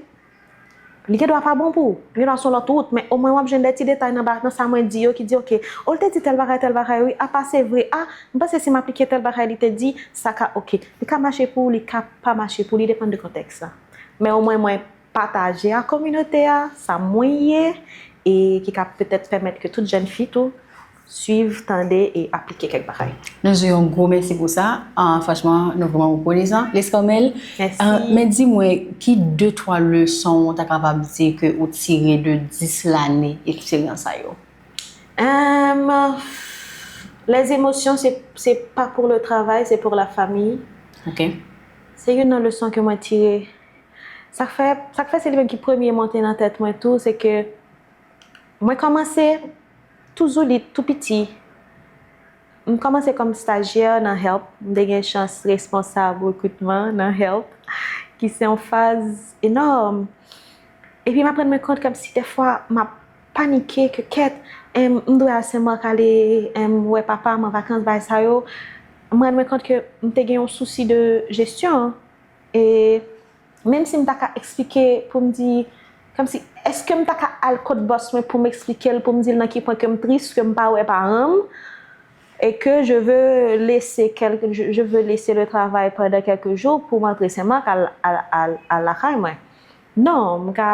li gendwa pa bon pou ou, li gendwa se yon lòt wout, men omwen w ap jwenn de ti detay nan ba, nan sa mwen di yo ki di, oke, o l te di tèl bagay, tèl bagay, wi, apa se vre, a, m panse si m aplike tèl bagay li te di, sa ka, oke, li ka mache pou ou, li ka pa mache pou ou, li depann de kontèks la. Men omwen mwen pataje ak kominote a sa mwen ye e ki ka petèt pèmèt ke tout jèn fi tou swiv, tande e aplike kèk bagay. Nou di w yon gwo mèsi pou sa. Franchman, nou vrèman rekonesan. Lescarmel, men di mwen, ki de twa leson w ta kapab di ke ou tire de dis lane eksperyans sa yo? Les émotions, c'est, c'est pas pour le travail, c'est pour la famille. Se youn nan leson ke mwen tire. Sa k fè, sa k fè se li menm ki premye monte nan tèt mwen tou, se ke mwen kòmanse tou zoulit, tou piti. M kòmanse kòm stajyè nan HELP, m te gen chans responsab rekritman nan HELP, ki se yon faz enòm. Epi m ap rann mwen kont kòmsi dèfwa m ap panike ke kèt, m dwe al Senmak ale wè papa m an vakans, bagay sa yo. M rann mwen kont ke m te gen yon sousi de jesyon. E menm si m ta ka eksplike pou m di, kòmsi, èske m ta ka al kot bòs mwen pou m eksplike l, pou m di l nan ki pwen ke m tris ke m pa wè paran m, et que je veux laisser quelques, je, je veux laisser le travail pendant quelques jours pou m antre Senmak al, al, al, al lakay mwen. Non, m ka,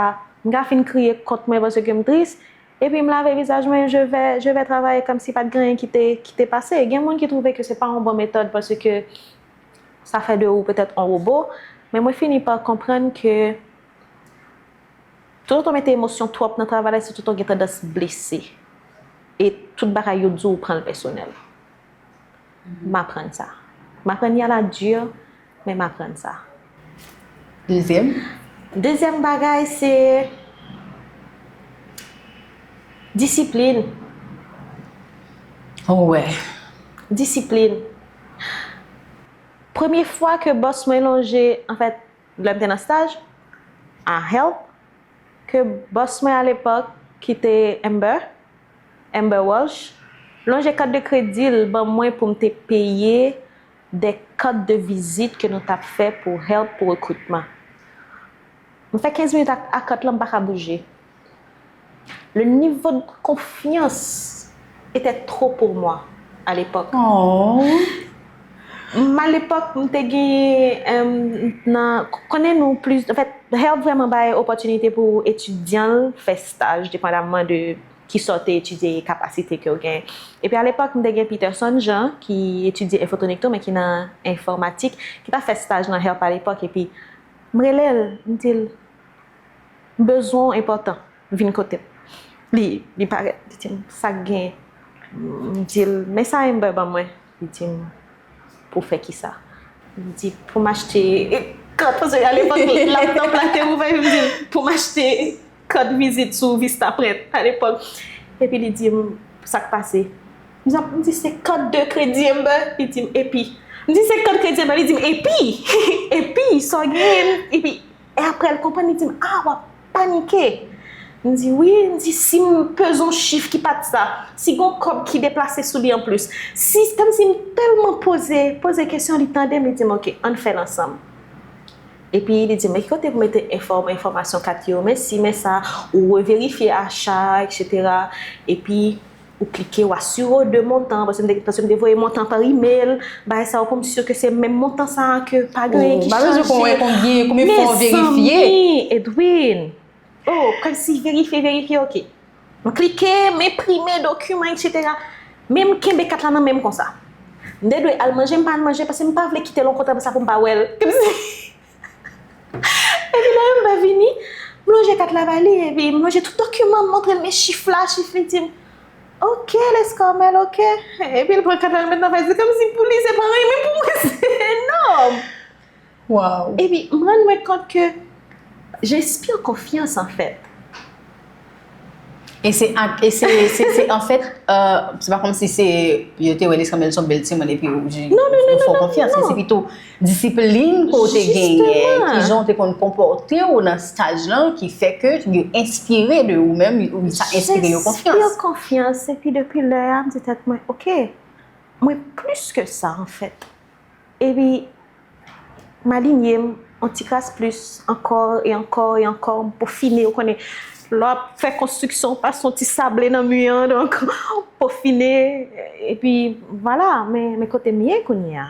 m ka fin kriye kont mwen paske m tris, epi m lave vizaj mwen, je vais, je vais travailler kòmsi pa t gen anyen ki te, ki te pase. Gen moun ki twouve ke se pa yon bon metòd paske sa fè de ou petèt yon wobo, men mwen fini pa konprann ke toutotan w mete emosyon twòp nan travay la, se toutotan w gen tandans blese. E tout bagay yo di w, ou pran l pèsonèl. M aprann sa. M aprann li a la dure, men m aprann sa. Dezyèm? Dezyèm bagay, se disiplin. Oh, wè. Disiplin. Premye fwa ke bòs mwen lonje, anfèt, lè m te nan staj, a HELP, ke bòs mwen alepòk, ki te Amber, Amber Walsh, lonje kat de kredi l ban mwen pou m te peye de kat de vizit ke nou t ap fè pou HELP pou rekritman. M fè kenz minit ak, ak kat lan, m pa ka bouje. Le niveau de confiance était trop pour moi. Alepòk. Oh. M, alepòk, m te gen, em, nan, konnen nou plis, anfèt, HELP vrèman bay opòtinite pou etidyan l fè staj, depandamman de ki sa w te etidye e kapasite ke w gen. Epi alepòk, m te gen Peterson Jean, ki etidye enfotonik tou, men ki nan enfòmatik, ki t ap fè staj nan HELP alepòk, epi m rele l, m di l, m bezwen w enpòtan, vin kote m. Li, li parèt, li di m, sa k gen? M di l, men sa Amber ban mwen. Li di m, pou fè ki sa? M di, pou m achte kat, paske alepòk laptop la te ouvè, m di l, pou m achte kat vizit sou Vistaprint alepòk. Epi li di m, sa k pase? M di, m di, se kat de kredi Amber? Li di m, epi. M di, se kat kredi Amber? Li di m, epi? Epi, sa w genyen? Epi, e apre l konprann, li di m, a, w ap panike. M di, wi, m di, si m peze yon chif ki pa t sa, si gen yon kòb ki deplase sou li anplis, si, kòmsi m tèlman poze, poze kesyon, li tande m, li di m, oke, ann fè l ansanm. Epi li di m, men ki kote pou mete enfò-, enfòmasyon kat yo, men si, men sa, ou reverifye acha, etsetera. Epi ou klike, ou asire w de montan, paske m te, paske m te voye montan pa email, bagay sa yo pou m si ke se menm montan sa a, ke pa gen anyen ki chanje. Ou pa bezwen konn wè konbyen, konbyen fwa w verifye. Mezanmi, Edwin. Oh, kòmsi verifye, verifye, oke. M klike, m enprime dokiman, etsetera. Men m kenbe kat la nan men m konsa. M te dwe al manje, m pa al manje, paske m pa vle kite l yon kote konsa pou m pa wè l. Kòmsi. Epi lè Amber vini, m lonje kat la ba li, epi m lonje tout dokiman, m montre l men chif la, chif li di m, oke, Lescarmel, oke. Epi l pran kat la, l met nan valiz li, kòmsi pou li, se pa anyen, men pou mwen, se enòm. Wow. Epi, m rann mwen kont ke j'inspire confiance, anfèt. E se ak, e se, se, se anfèt, euh, se pa kòmsi se, yo te wè Lescarmel se yon bèl timoun epi yo, yo, Non, non, non, yo fè w non, konfyans. non. Se pito disiplin ke w te genyen, Jisteman. Ki jan w te konn konpòte w nan staj lan ki fè ke yo enspire de ou menm, ou sa enspire yo konfyans. J'inspire confiance, epi depi lè a, m di tèt mwen, oke, mwen plis ke sa, anfèt. Epi, m alinye m, yon ti kras plis, ankò e ankò e ankò, m pofine, ou konnen, lè w ap fè konstriksyon, w pase yon ti sable nan mi an, donk, pofine, epi, vwala, men, men kote m ye kounye a.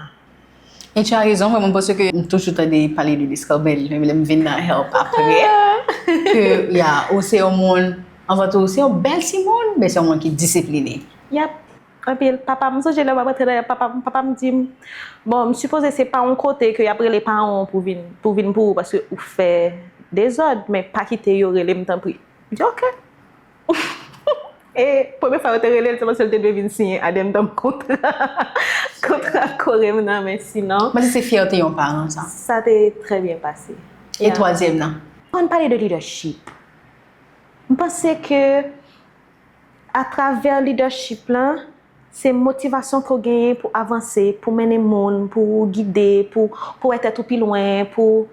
E tu as raison, mwen, mwen panse ke m toujou tande pale de Lescarmel, menm lè m vin nan HELP apre, ke, ya, ou se yon moun, anvan tou, ou se yon bèl timoun, men se yon moun ki disipline. Yap, anpil. Papa m, m sonje lè m ap antre nan HELP, papa m, papa m di m, bon, m sipoze se pa yon kote ke y ap rele paran w pou vin, pou vin pou ou, paske ou fè dezòd, men pa kite yo rele m, tanpri. M di, oke. E premye fwa yo te rele l, se paske l te dwe vin siyen addendum kontra, kontra kore m nan, men sinon, Mwen se fyète yon paran, sa. Sa te trè byen pase. E twazyèm nan? Ann pale de leadership. M panse ke atravè leadership lan, se motivasyon ke w genyen pou avanse, pou mennen moun, pou gide, pou, pou wè tèt ou pi lwen, pou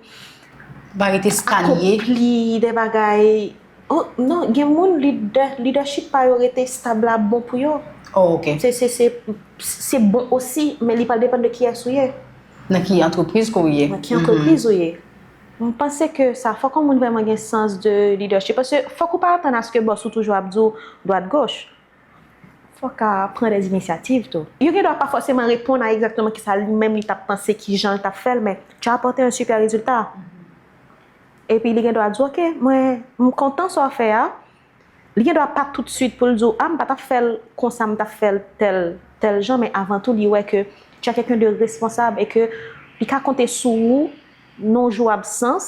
Pa rete stanye. Akonpli de bagay. Oh, non, gen moun, lidè, leadership pa yo rete stab la bon pou yo. Oh, ok. Se, se, se, se bon osi, men li pral depann de kiyès ou ye. Nan ki antrepriz ke w ye. Nan ki antrepriz ou ye. M panse ke sa, fòk yon moun vrèman gen sans de leadership. Paske fòk ou pa atann aske bòs ou toujou ap di w dwat goch. Fòk a pran des initiatives tou. Yo gen dwa pa fòseman reponn a egzakteman kisa li menm li t ap panse, kijan l t ap fè l, men tu as apporté un super résultat. Epi li gen dwa di, oke, mwen, m kontan sa w fè a. Li gen dwa pa toutswit pou l di w, a, m pa t ap fè l konsa, m t ap fè l tèl, tèl jan, men avan tou, li wè ke tu es quelqu'un de responsable e ke li ka konte sou ou nan yon jou absans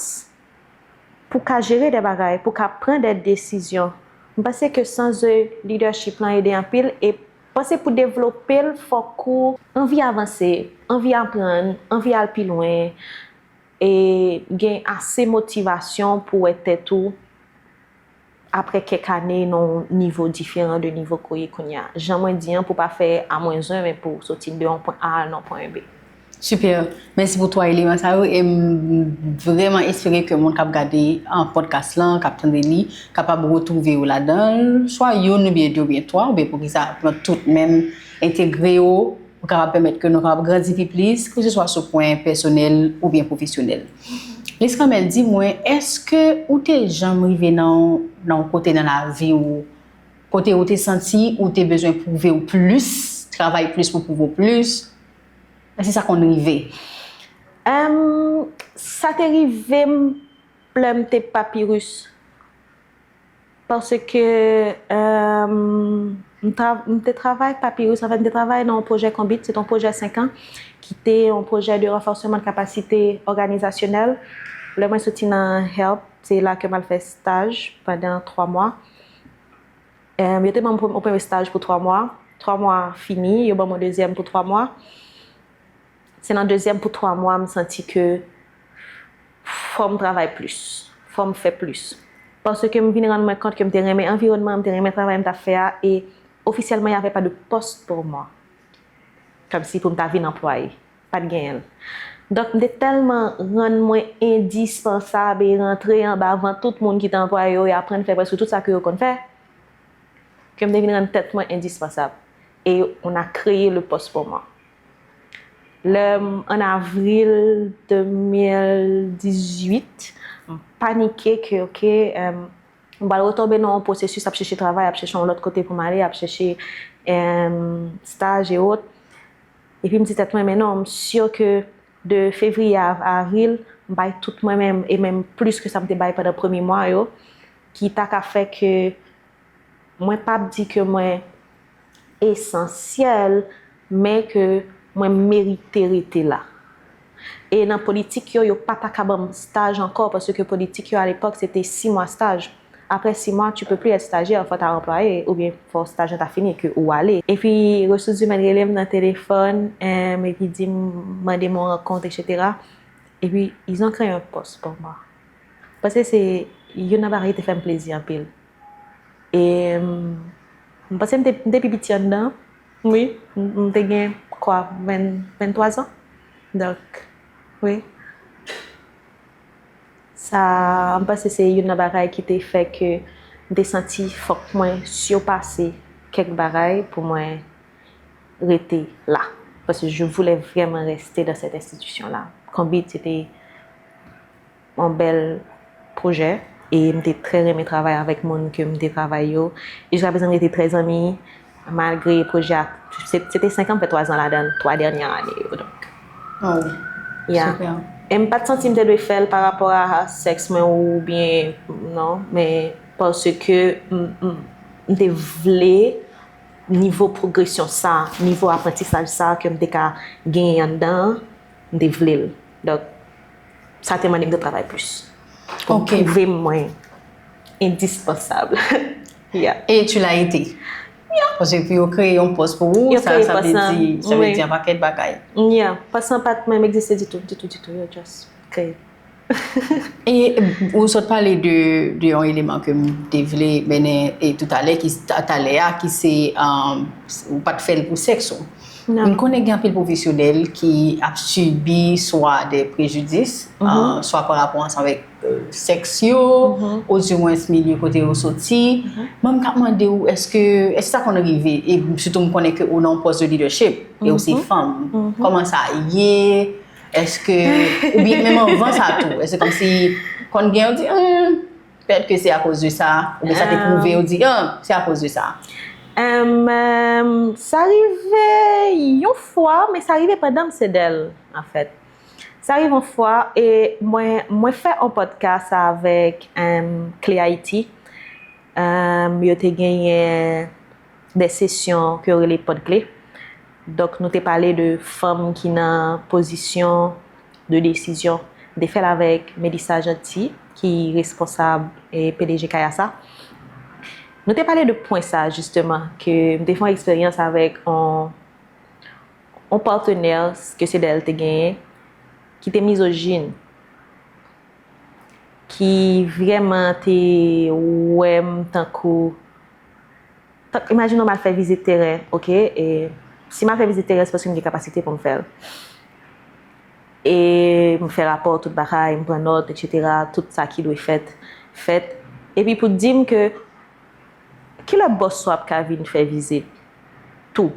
pou ka jere de bagay, pou ka pran de desizyon. M panse ke sans de leadership lan ede anpil, e panse pou devlope l, fòk ou anvi avanse, anvi aprann, anvi al pi lwen, e gen ase motivasyon pou wè tèt ou apre kèk ane nan yon nivo diferan de nivo ke w ye kounye a. Jan mwen di an, pou pa fè a mwens wen, men pou soti de yon pwen A al nan pwen B. Super. Mèsi pou twa eleman sa yo. E m vrèman espere ke moun k ap gade, ah, podcast lan, k ap tande li, kapab retwouve yo ladan l, swa youn oubyen de oubyen twa, oubyen poukisa pran tout menm, entegre yo, pou kapab pèmèt ke nou kapab grandi pi plis, keseswa sou pwen pèsonèl oubyen pwofesyonèl. Lescarmel, di mwen, èske ou te janm rive nan, nan yon kote nan lavi w, kote ou te santi ou te bezwen pwouve w plis travay plis pou pwouve w plis? Èske sa konn rive? Em, sa te rive m lè m te papiris. Paske, em, m tra-, m te travay papiris, anfèt, m te travay nan yon pwojè Konbit, se te yon pwojè senk an, ki te yon pwojè de ranfòsman de kapasite òganizasyonèl. Lè mwen soti nan HELP, se la ke m al fè staj pandan twa mwa. Em, yo te ban m yon premye staj pou twa mwa. Twa mwa fini, yo ban m yon dezyèm pou twa mwa. Se nan dezyèm pou twa mwa, m santi ke fò m travay plis, fò m fè plis. Paske m vin rann mwen kont ke m te renmen anviwònman an, m te renmen travay m t ap fè a, e ofisyèlman, y avait pas de poste pour moi. Kòmsi pou m ta vin anplwaye. Pa t genyen l. Donk, m te tèlman rann mwen endispansab e rantre anba van tout moun ki te anplwaye yo e aprann fè prèske tout sa ke yo konn fè, ke m te vin rann tèt mwen endispansab. E on a créé le poste pour moi. Lè m, an avril de mil dizuit, m panike ke, oke, em, m pral retonbe nan yon pwosesis ap chèche travay, ap chèche yon lòt kote pou m ale, ap chèche, em, staj e ot. Epi m di tèt mwen, men non, m si ke de fevriye a avril, m bay tout mwen menm, e menm plis ke sa m te bay pandan premye mwa yo, ki ta ka fè ke mwen p ap di ke mwen esansyèl, men ke mwen merite rete la. E nan politik yo, yo pa ta ka ban m staj ankò, paske politik yo alepòk, se te sis mwa staj. Après six mois, tu peux plus être stagiaire, fò w ta anplwaye, oubyen fò staj lan ta fini, ke ou ale. Epi, resous imèn rele m nan telefòn, em, epi di m, mande m yon rankont, etsetera. Epi, ils ont créé un poste pour moi. Paske se youn nan bagay ki te fè m plezi anpil. E, m, m panse m te, m te pi piti anndan. Wi, m, m te gen, kwa, ven, venntwa zan. Donk, wi. Sa, m panse se youn nan bagay ki te fè ke m te santi fòk mwen sipase kèk bagay pou mwen rete la. Paske je voulais vraiment rester dans cette institution-là. Konbit, se te yon bèl pwojè. E m te trè renmen travay avèk moun ke m te travay yo. E jiska prezan, m rete trè zanmi, malgre pwojè a, se, se te senk an, m fè twa zan ladan l, twa dènyè ane yo, donk. Oh, yeah. Super. E m pa t santi m te dwe fè l pa rapò a sèks mwen oubyen, non, men paske m, m, m te vle nivo pwogresyon sa, nivo aprantisaj sa ke m te ka genyen anndan an, m te vle l. Donk, sa te mande m de travay plis. Pou m pwouve m mwen endispansab. Yeah. Et tu l'as été. Yeah. Paske pou yo kreye yon pòs pou ou, sa, sa vle di, sa vle di yon pakèt bagay. Yeah. Pòs lan pa t menm egziste ditou, ditou, ditou. Yo just kreye. E ou sot pale de, de yon eleman ke m te vle mennen e toutalè, ki, talè a, ki se, um, ou pa t fè l pou sèks ou. Non. M konnen gen anpil pwofesyonèl ki ap sibi swa de prejidis, uh, swa pa rapò ansanm avèk, uh, sèks yo, odimwens milye kote yo soti. Mwen, m t ap mande w, èske, èske sa konn rive? E sitou, m konnen ke ou nan yon pòs de leadership, e ou se fanm. Kòman sa ye? Èske, oubyen menm anvan sa tou, èske kòmsi konn gen, yo di, hmm, petèt ke se akoz de sa, oubyen sa te pwouve, yo di, ah, se akoz de sa? Em, em, sa rive yon fwa, men sa rive pandan m sede l, anfèt. Sa rive yon fwa, e mwen, mwen fè yon podcast avèk, em, Kle Ayiti. Em, yo te genyen de sesyon ke yo rele Pòdkle. Donk, nou te pale de fanm ki nan pozisyon de desizyon. M te fè l avèk Melissa Jeanty, ki responsab e P D G Kayasa. Nou te pale de pwen sa, jisteman, ke m te fè yon eksperyans avèk yon, yon patnè ke Cedel te genyen, ki te mizojin, ki vrèman te wè m tankou, tank, imajine w m al fè vizit teren, oke, e si m al fè vizit teren, se paske m gen kapasite pou m fè l. E m fè rapò, tout bagay, m pran nòt, etsetera, tout sa ki dwe fèt, fèt. Epi pou di m ke, kilè bòs ou ap ka vin fè vizit tou?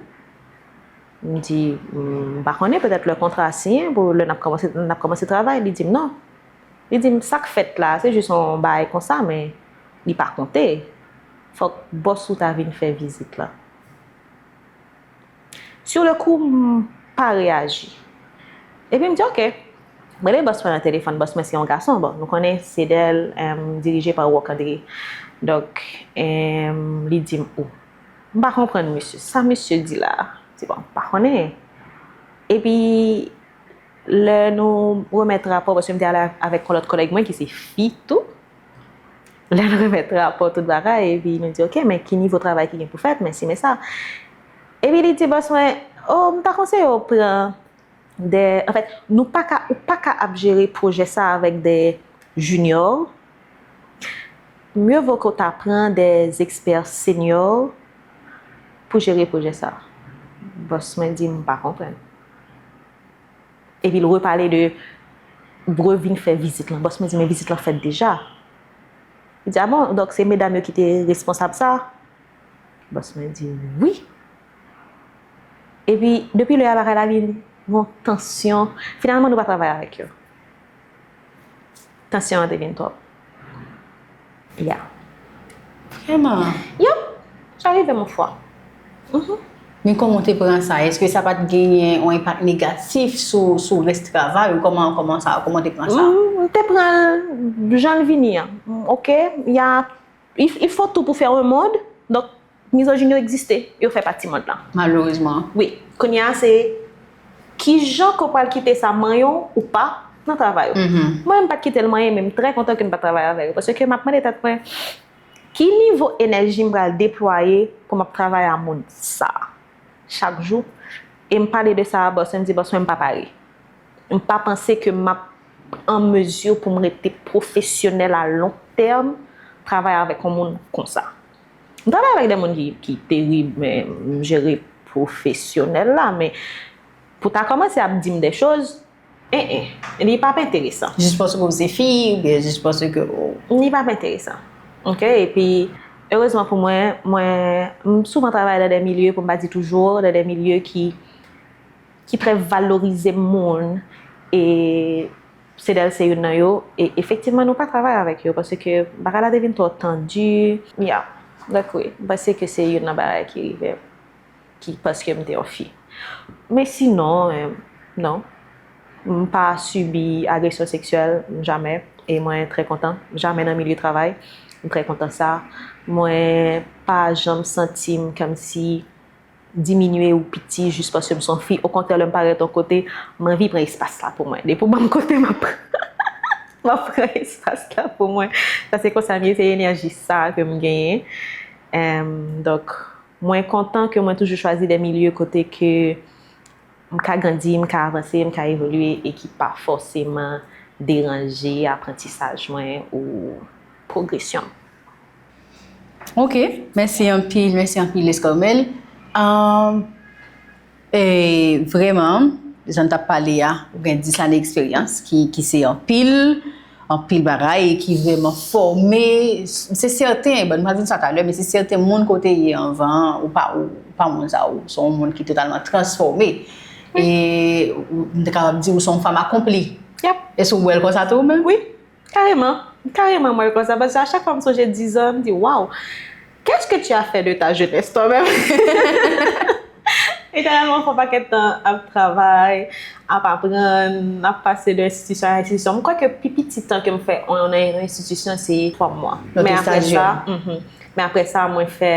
M di, m pa konnen, petèt lè kontra a siyen, pou lè n ap kòmanse, n ap kòmanse travay. Li di m non. Li di m, sa k fèt la, se jis yon bagay konsa, men li pa konte. Fòk bòs ou ta vin fè vizit la. Sur le coup, m pa reyaji. Epi m di, "Ok." M rele bòs mwen nan telefòn, bòs mwen se yon gason. Bon, nou konnen Cedel, em, dirije pa Rock André. Donk, em, li di m, "O, m pa konprann misye. Sa misye di la?" M di, "Bon, m pa konnen." Epi, lè nou remèt rapò, paske m te ale avèk yon lòt kòlèg mwen ki se fi tou. Lè nou remèt rapò, tout bagay, epi nou di, "Ok, men ki nivo travay ki gen pou fèt, men si, men sa." Epi li di bòs mwen, "O, m ta konseye w pran de, anfèt, nou pa ka, ou pa ka ap jere pwojè sa avèk de junior. Mieux vaut que w ta pran de ekspè senior pou jere pwojè sa." Bòs mwen di, "M pa konprann." Epi l repale de, revin fè vizit lan. Bòs mwen di, "Men vizit lan fèt deja." Li di, "A bon, donk se medam yo ki te responsab sa?" Bòs mwen di, "Wi." Epi, depi lè a, bagay la vin yon tansyon. Finalman, nou pa travay avèk yo. Tansyon an te vin twòp. Ya. Vrèman. Yep. Sa rive m yon fwa. Mhm. Men kòman w te pran sa? Èske sa pa t genyen yon enpak negatif sou, sou rès travay ou? Kòman, kòman sa, kòman w te pran sa? Mm, m te pran l jan l vini an. Mm, ok, y a, il, il faut tout pour faire un monde. Donk, mizojin yo egziste, yo fè pati mond lan. Malerezman. Wi, kounye a se kijan ke w pral kite sa manyen w ou pa nan travay ou. Mwen menm m pa t kite l manyen, men m trè kontan ke m pa t travay avè yo. Paske m ap mande tèt mwen, ki nivo enèji m pral deplwaye pou m ap travay a moun sa a chak jou? E m pale de sa a bòs mwen, m di bòs mwen m pa pare. M pa panse ke m ap an mezi pou m rete pwofesyonèl a long tèm, travay avèk yon moun konsa. M travay avèk de moun ki, ki terib, men m jere pwofesyonèl la, men pou ta kòmanse ap di m de choz, en, en, li p ap enteresan. Jis paske w se fi, oubyen jis paske w... Li p ap enteresan. Ok, epi, erezman pou mwen, mwen, m souvan travay nan de milye, pou m pa di toujou, nan de milye ki, ki trè valorize moun, e Cedel se youn nan yo, e efektivman, nou pa travay avèk yo, paske bagay la te vin twò tandi. Ya, donk wi, m panse ke se youn nan bagay ki rive m, ki paske m te yon fi. Men sinon, eh, non. M pa sibi agresyon seksyèl, jamè, e mwen trè kontan. Jamè nan milye travay, m trè kontan sa. Mwen pa janm santi m kòmsi diminye ou piti jis paske m se yon fi. Okontrè, lè m parèt yon kote, m anvi pran espas la pou mwen. Depi w ban m kote, m ap, m ap pran espas la pou mwen. Sa se konsa m ye, se enèji sa ke m genyen. Em, donk, mwen kontan ke mwen toujou chwazi de milye kote ke m ka grandi, m ka avanse, m ka evolye e ki pa fòseman deranje aprantisaj mwen ou pwogresyon m. Ok, mèsi anpil, mèsi anpil Escarmel. Ahn, e, vrèman, jan n t ap pale a, ou gen dis lane eksperyans, ki, ki se anpil, anpil bagay, e ki vrèman fòme, se sèten, bon, nou pral di sa talè, men se sèten moun ke w te ye anvan, ou pa, ou pa moun sa, ou se yon moun ki totalman transfòme. E ou, m te kapab di ou se yon fanm akonpli. Yep. Èske w wè l konsa tou ou menm? Wi. Kareman, kareman m wè l konsa, paske a chak fwa m sonje diz an, m di, "Waw, qu'est-ce que tu as fait de ta jeunesse, toi-même?" Literalman, fè yon pakèt tan ap travay, ap aprann, ap pase de enstitisyon an enstitisyon. M kwè ke pi piti tan ke m fè nan yon enstitisyon, se twa mwa. Men apre sa, mhm. Men apre sa, mwen fè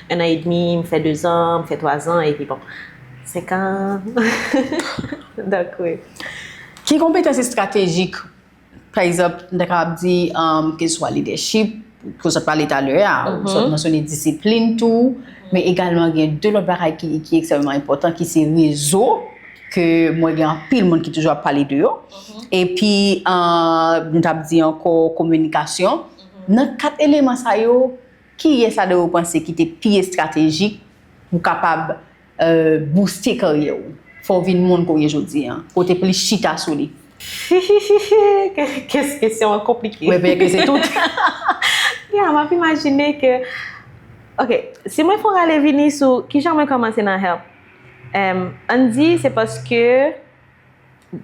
un an et demi, m fè de zan, m fè twa zan, epi bon, senk an. Donk, wi. Ki konpetans estratejik pa egzanp, m ta kapab di, um, keseswa lidèchip, ke w sot pale talè a, ou sot mansyone disiplin tou, men egalman gen de lòt bagay ki, ki ekstrèmman enpòtan, ki se rezo, ke mwen gen anpil moun ki toujou ap pale de yo. Epi, uh, nou t ap di ankò kominikasyon. Nan kat eleman sa yo, kiyès ladan yo w panse ki te pi estratejik pou kapab, euh, booste karyè w? Fè w vin moun ke w ye jodi a, ke w te plis chita sou li. Kes-, kesyon an konplike. Wi, byen ke se tout. Ya, m ap imajine ke, ok, si mwen fè yon rale vini sou kijan mwen kòmanse nan Help, em, ann di se paske,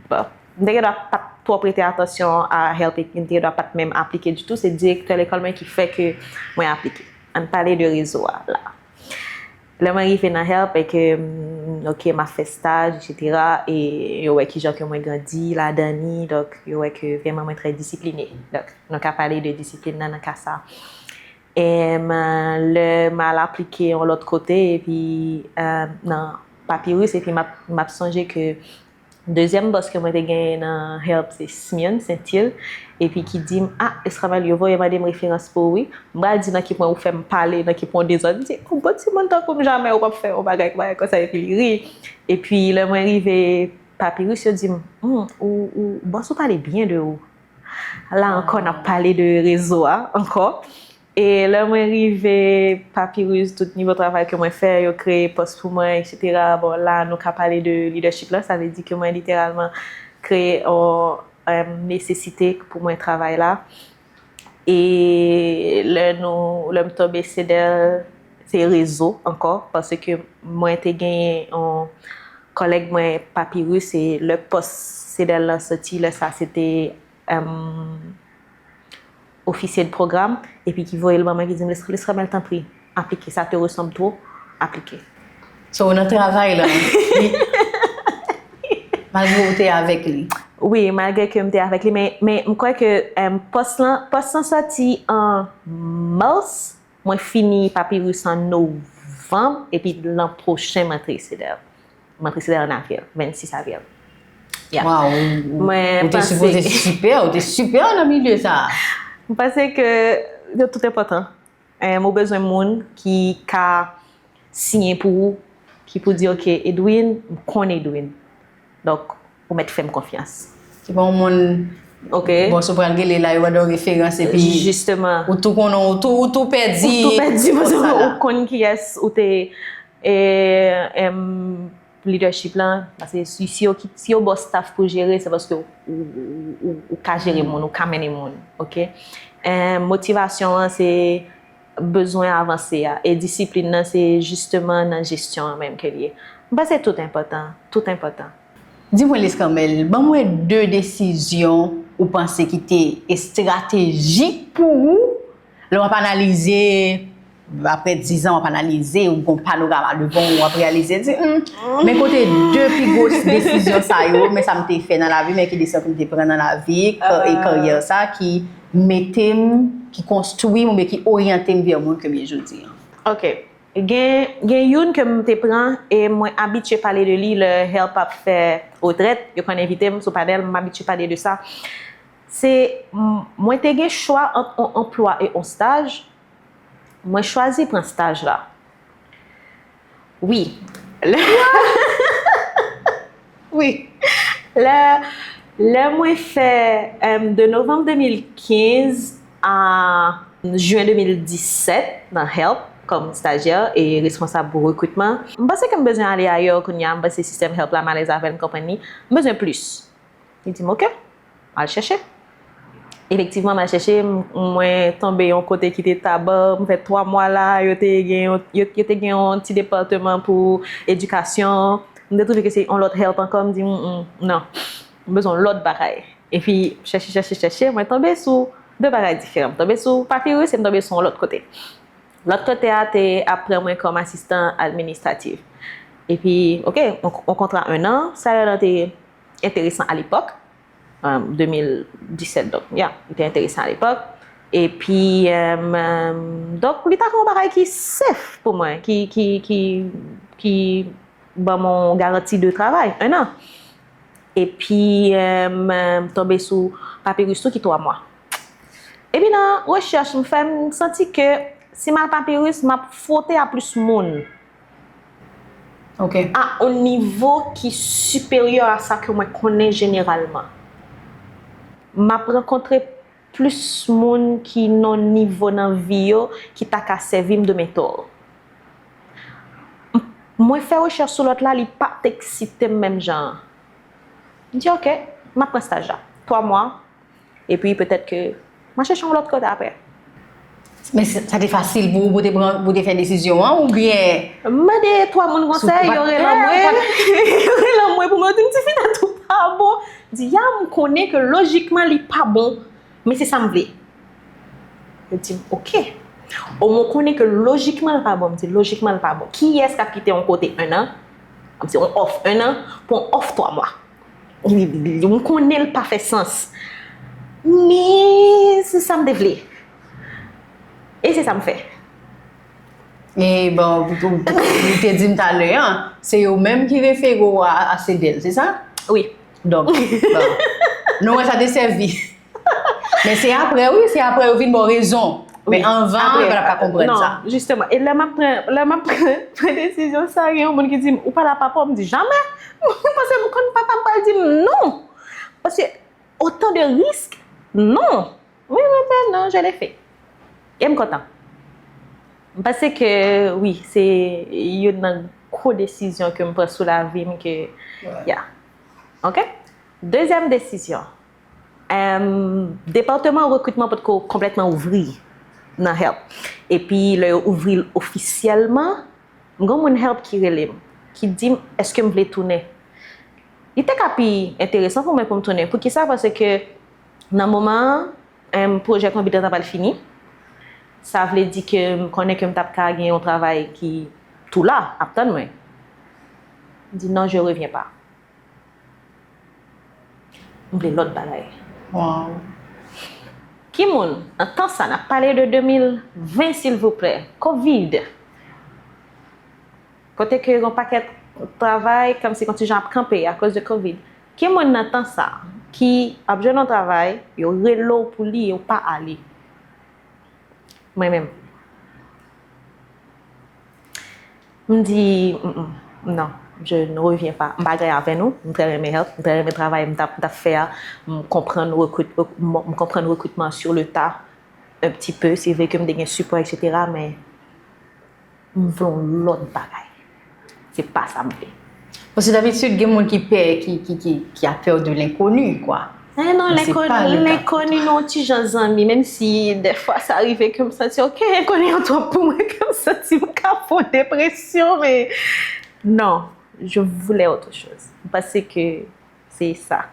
bon, m te gendwa pa t twò prete atansyon a Help e m te gendwa pa t menm aplike ditou, se direktè lekòl mwen ki fè ke mwen aplike. Ann pale de rezo a la. Lè mwen rive nan Help e ke m Ok, m ap fè staj, etsetera. E yo wè kijan ke mwen grandi ladan li. Donk, yo wè ke vrèman mwen trè disipline. Donk, nou ka pale de disiplin nan, nan ka sa. Em, lè m al aplike yon lòt kote, epi, em, nan Papyrus, epi m ap, m ap sonje ke dezyèm bòs ke mwen te genyen nan Help, se Smion Sentil, epi ki di m, "Ah, Escamel, yo voye mande m referans pou ou, wi. M pral di nan ki pwen ou fè m pale, nan ki pwen w dezòd." M di, "Yon bon timoun tankou m, jamè ou p ap fè yon bagay, bagay konsa," epi li ri. Epi lè mwen rive Papyrus, yo di m, "Hmm, ou, ou, bòs ou pale byen de ou." La ankò, n ap pale de rezo a ankò. E lè mwen rive Papyrus, tout nivo travay ke mwen fè, yo kreye pòs pou mwen, etsetera. Bon, la, nou ka pale de leadership la, sa vle di ke mwen literalman kreye yon, em, nesesite pou mwen travay la. E lè nou, lè m tonbe Cedel, se rezo ankò, paske mwen te genyen yon kòlèg mwen Papyrus, e lè pòs Cedel lan soti, lè sa se te, em, officier de programme, epi ki voye l ban mwen, ki di m, "Lescamel, tanpri, aplike, ça te ressemble trop, aplike." So, nan travay la, li, malgre ou te avèk li. Wi, malgre ke m te avèk li, men, men m kwè ke, em, pòs lan, pòs lan soti an mas, mwen fini Papyrus an novanm, epi lan pwochen m antre Cedel. M antre Cedel an avril, vennsis avril. Yeah. Waw, ou, ou te sipoze sipè, ou te sipè nan milye sa a. M panse ke yo tout enpòtan. Em, ou bezwen moun ki ka siyen pou ou, ki pou di, "Ok, Edwin, m konn Edwin. Donk, ou mèt fè m konfyans." Se pa yon moun, ok, bon, si w pral rele la, yo ba w referans, epi jisteman, ou tou konnen, ou tou, ou tou pèdi, ou tou pèdi, paske ou konn kiyès ou te, e, em, leadership lan, paske si, si yo, si yo ba w staff pou jere, se paske ou, ou, ou, ou ka jere moun, ou ka mennen moun, ok? Em, motivasyon an, se bezwen avanse a, e disiplin nan, se jisteman nan jesyon an menm ke l ye. M panse tout enpòtan, tout enpòtan. Di mwen, Lescamel, ban mwen de desizyon ou panse ki te estratejik pou ou lè w ap analize, apre diz an, w ap analize, ou gon panorama devan w, w ap reyalize, di, "Hmm, men kote de pi gwo desizyon sa yo, men sa m te fè nan lavi, men ki desizyon ke m te pran nan lavi, ka-, e karyè sa ki mete m, ki konstwi m, oubyen ki oryante m vè moun ke m ye jodi an." Ok. Gen, gen youn ke m te pran, e mwen abitye pale de li lè Help ap fè retrèt, yo konn envite m sou panèl, m abitye pale de sa. Se, m-, mwen te gen chwa ant yon anplwa e yon staj. Mwen chwazi pran staj la. Wi. Lè, wi. Lè, lè mwen fè, em, de novanm de mil kenz a jen de mil disèt nan Help kòm stajyè e responsab pou rekritman. M panse ke m bezwen ale ayè kounye a, m panse sistèm Help la m alèz avè l, m konprann li. M bezwen plis. Li di m, "Ok, al chèche." Efektivman, m al chèche, m-, mwen tonbe yon kote ki te taba, m fè twa mwa la, yo te gen yon, yo, yo te gen yon ti depatman pou edikasyon. M te twouve ke se yon lòt Help ankò, m di, "Mm, mm, non, m bezwen yon lòt bagay." Epi, chèche, chèche, chèche, mwen tonbe sou de bagay diferan. M tonbe sou Papyrus e m tonbe sou yon lòt kote. Lòt kote a te ap pran mwen kòm asistan administratif. Epi, ok, yon, yon kontra en an, salè lan te enteresan alepòk, em, de mil disèt, donk, ya, li te enteresan alepòk. Epi, em, em, donk, li ta yon bagay ki safe pou mwen, ki, ki, ki, ki ban mwen yon garanti de travay, en an. Epi, em, em, tonbe sou Papyrus tou ki twa mwa. Epi nan rechèch m fè, m santi ke si m al Papyrus, m ap fwote a plis moun. Ok. A yon nivo ki siperyè a sa ke mwen konnen jeneralman. M ap rankontre plis moun ki nan nivo nan vi yo ki ta ka sèvi m de mentor. M-, mwen fè rechèch sou lòt la, li pa t eksite m menm jan an. M di, "Ok, m ap pran staj la. Twa mwa, epi petèt ke m a chèche yon lòt kote apre." Men sa, sa te fasil pou ou, pou te pran, pou te fè desizyon an, oubyen? M mande twa moun konsèy, yo rele mwen, yo rele mwen pou mwen di m, "Tifi tèt ou pa bon." M di, "Ya, m konnen ke lojikman li pa bon, men se sa m vle." Yo di m, "Ok." O mwen konnen ke lojikman l pa bon, m di, "Lojikman l pa bon. Kiyès k ap kite yon kote en an Se yon òf en an pou yon òf twa mwa. M konnen l pa fè sans. Men se sa m te vle. E se sa m fè. E bon, ou te di m talè an, se yo menm ki refere w a, a Cedel, se sa? Wi. Donk, bon, nou wè sa te sèvi. Men se apre, wi, se apre yo vin ba w rezon. Men anvan, yo pa t ap ka konprann sa. Non, jisteman. E lè m ap pran, lè m ap pran, pran desizyon sa, gen yon moun ki di m, ou pale a papa w, m di, jamè. Paske m konn papa m pral di m non. Paske otan de risk, non. Wi, wi, wi, non, je l'ai fait. E m kontan. M panse ke, wi, se youn nan gwo desizyon ke m pran sou lavi m ke, ya. Ok? Dezyèm desizyon. Em, depatman rekritman potko konplètman ouvri nan HELP. Epi, lè yo ouvri l ofisyèlman, m gen yon moun HELP ki rele m, ki di m, èske m vle tounen? Li te ka pi enteresan pou mwen pou m tounen. Poukisa? Paske nan moman an, em, pwojè Konbit lan ta pral fini. Sa vle di ke m konnen ke m t ap ka gen yon travay ki tou la, ap tann mwen. M di, non, je reviens pas. M vle lòt bagay. Wow. Ki moun, nan tan sa, n ap pale de de mil ven, silvouplè, Covid, kote ke yon pakèt travay, kòmsi kontijan ap kanpe akoz de Covid. Ki moun nan tan sa ki ap jwenn yon travay, yo rele w pou li, yo pa ale? Mwen menm. M di, mm, mm, non, je ne reviens pas. M pa gen avè nou, m trè renmen HELP, m trè renmen travay m t ap, m t ap fè a, m konprann rekrit-, m, m konprann rekritman sur le tas, un petit peu, se vre ke m te gen sipò, et cetera, men m vle yon lòt bagay. Se pa sa m vle. Paske dabitid, gen moun ki pè, ki, ki, ki, ki a peur de l'inconnu, quoi. Eh non, lenkoni, lenkoni nou yon ti jan zanmi, menm si dèfwa sa rive ke m santi, ok, lenkoni an twòp pou mwen, ke m santi m ka fè yon depresyon, men non, je voulais autre chose. M panse ke se sa.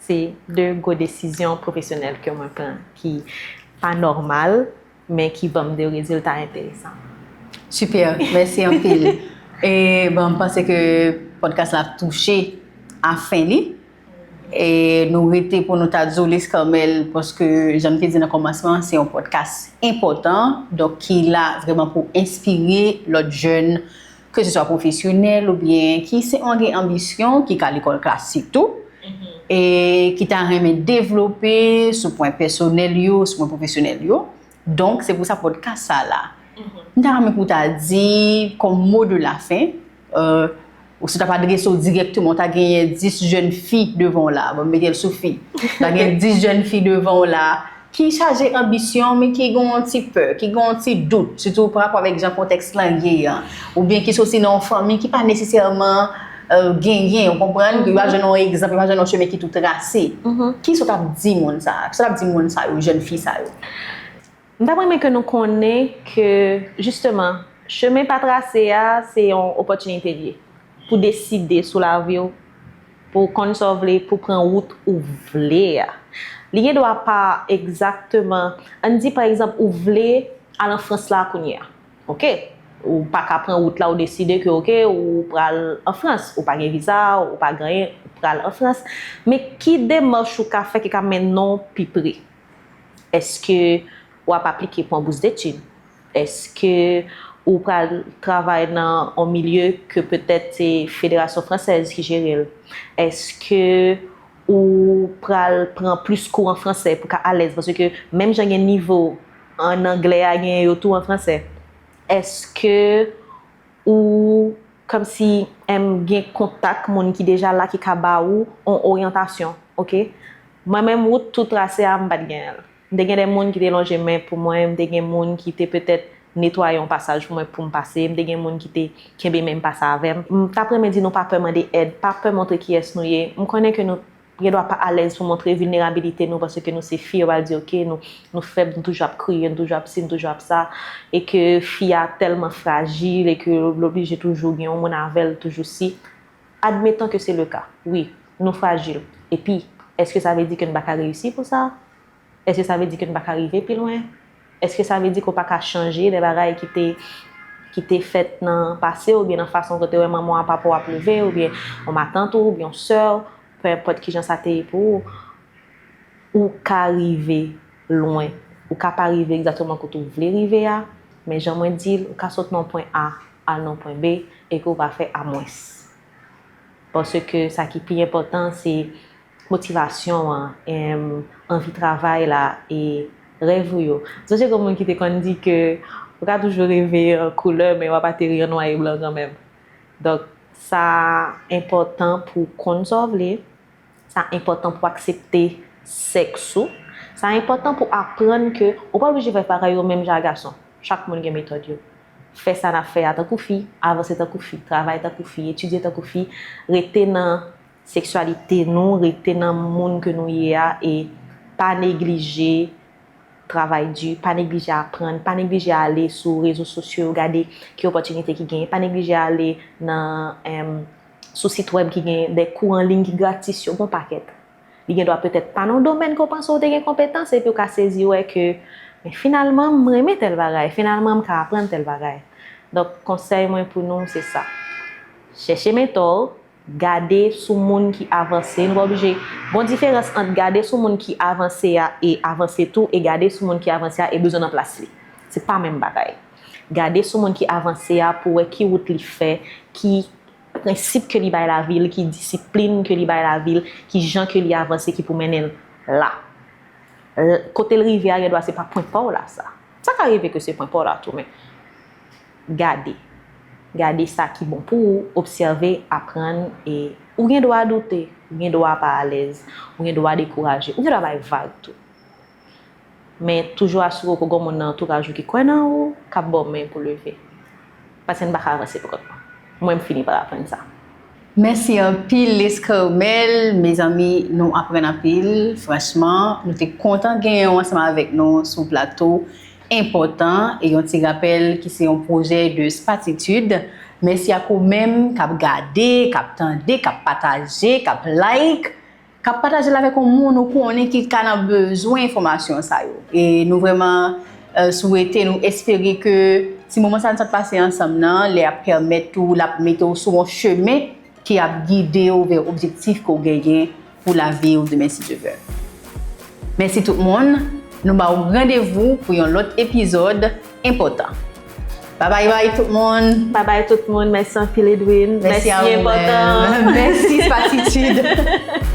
Se de gwo desizyon pwofesyonèl ke mwen pran ki pa nòmal, men ki ban m de rezilta enteresan. Super, mèsi anpil. E bon, m panse ke podcast la touche a fen li. E nou rete pou nou ta di w, Liz Carmel, paske jan m te di nan kòmansman, se yon podcast enpòtan, donk ki la vrèman pou enspire lòt jèn, ke se swa pwofesyonèl oubyen ki se yon gen anbisyon, ki ka lekòl klasik tou, e ki ta renmen devlope sou pwen pèsonèl yo, sou pwen pwofesyonèl yo. Donk, se pou sa podcast sa la. M ta renmen pou w ta di, kòm mo de la fen, euh, ou si w ta pa adrese w dirèkteman, w ta genyen dis jèn fi devan w la, bon, m mete l sou fi. W ta genyen dis jèn fi devan w la, ki chaje anbisyon, men ki gen yon ti pè, ki gen yon ti dout, sitou pa rapò avèk jan kontèks lan ye an, oubyen ki soti nan yon fanmi ki pa nesesèman, euh, genyen, ou konprann, yo pa jwenn yon egzanp, yo pa jwenn yon chemen ki tou trase. Kisa w t ap di moun sa a? Kisa w t ap di moun sa yo, jèn fi sa yo? M t ap renmen ke nou konnen ke, jisteman, chemen pa trase a, se yon opòtinite l ye pou deside sou lavi w, pou w konn sa w vle, pou w pran wout ou vle a. Li gen dwa pa egzakteman, ann di pa egzanp, ou vle al an Frans la kounye a. Ok? Ou pa ka pran wout la, ou deside ke, ok, ou pral an Frans, ou pa gen viza, ou pa gen anyen, ou pral an Frans. Men ki demach ou ka fè ki ka mennen w pi pre? Èske w ap aplike pou yon bous detid? Èske ou pral travay nan yon milye ke petèt se Federasyon Fransèz ki jere l? Èske ou pral pran plis kou an fransè pou ka alèz? Paske menm jan gen nivo an anglè a, gen yo tou an fransè. Èske ou kòmsi, em, gen kontak moun ki deja la ki ka ba ou yon oryantasyon, ok? Mwen menm, wout tou trase a, m pa t genyen l. M te gen de moun ki te lonje men pou mwen, m te gen moun ki te petèt netwaye yon pasaj pou mwen pou m pase, m te gen moun ki te kenbe men m pase avè m. M t ap renmen di nou pa pè mande èd, pa pè montre kiyès nou ye. M konnen ke nou gen dwa pa alèz pou montre vilnerabilite nou, paske nou se fi, yo pral di, ok, nou, nou fèb, nou toujou ap kriye, nou toujou ap si, nou toujou ap sa, e ke fi a tèlman frajil, e ke l oblije toujou gen yon moun avè l, toujou si. Admetan ke se le ka, wi, nou frajil. Epi, èske sa vle di ke n pa ka reyisi pou sa? Èske sa vle di ke n pa ka rive pi lwen? Èske sa vle di ke w pa ka chanje de bagay ki te ki te fèt nan pase w, oubyen nan fason ke w te wè manman w a papa w ap leve, oubyen yon matant ou, oubyen yon sè w, pe enpòt kijan sa te ye pou ou, ou ka rive lwen. Ou ka pa rive egzakteman kote w vle rive a, men jan mwen di l, ou ka sot nan yon pwen A, al nan yon pwen B, e ke w pa fè a mwens. Paske sa ki pi enpòtan, se motivasyon an, em, anvi travay la, e rèv ou yo. Sonje gen moun ki te konn di ke ou ka toujou reve an koulè, men w ap ateri an nwa e blan kanmenm. Donk, sa enpòtan pou w konn sa w vle, sa enpòtan pou w aksepte sèks ou, sa enpòtan pou w aprann ke ou pa oblije fè bagay yo menm jan ak gason. Chak moun gen metòd yo. Fè sa n ap fè a tankou fi, avanse tankou fi, travay tankou fi, etidye tankou fi, rete nan seksyalite nou, rete nan moun ke nou ye a, e pa neglije travay di, pa neglije aprann, pa neglije ale sou rezo sosyo yo, gade ki opòtinite ki genyen, pa neglije ale nan, em, sou sit wèb ki gen de kou an liy ki gratis yo, gon pakèt. Li gen dwa petèt pa nan yon domèn ke w panse w te gen konpetans, epi w ka sezi wè ke, men finalman, m renmen tèl bagay, finalman, m ka aprann tèl bagay. Donk, konsèy mwen pou nou, se sa. Chèche mentò w, gade sou moun ki avanse. Nou pa oblije, gon diferans ant gade sou moun ki avanse a e avanse tou, e gade sou moun ki avanse a e bezwen nan plas li. Se pa menm bagay. Gade sou moun ki avanse a pou wè ki wout li fè, ki prensip ke li bay lavi l, ki disiplin ke li bay lavi l, ki jan ke li avanse ki pou mennen l la. L-, kote l rive a, gen dwa se pa pwen pa w la sa. Sa ka rive ke se pwen pa w la tou, men gade. Gade sa ki bon pou ou, obsève, aprann, e ou gen dwa doute, ou gen dwa pa alèz, ou gen dwa dekouraje, ou gen dwa bay vag tou. Men toujou asire w ke gon moun nan antouraj ou ki kwè nan ou, k ap ba w men pou leve. Paske n pa ka avanse pou kont nou. Mwen, m fini pa aprann sa. Mèsi anpil, Liz Carmel. Mezanmi, nou aprann anpil. Franchman, nou te kontan genyen w ansanm avèk nou sou plato enpòtan e yon ti rapèl ki se yon pwojè de Spatitude. Mèsi ak ou menm k ap gade, k ap tande, k ap pataje, k ap like, k ap pataje l avèk yon moun ou konnen ki ka nan bezwen enfòmasyon sa yo. E nou vrèman, eh, swete, nou espere ke ti moman sa n sot pase ansanm nan, li ap pèmèt ou, l ap mete w sou yon chemen ki ap gide w vè objektif ke w genyen pou lavi w demen, si Dye vle. Mèsi tout moun. Nou ba w randevou pou yon lòt epizòd enpòtan. Babay bay tout moun. Babay tout moun. Mèsi anpil, Edwin. Mèsi a ou menm. Mèsi, enpòtan. Mèsi, Spatitude.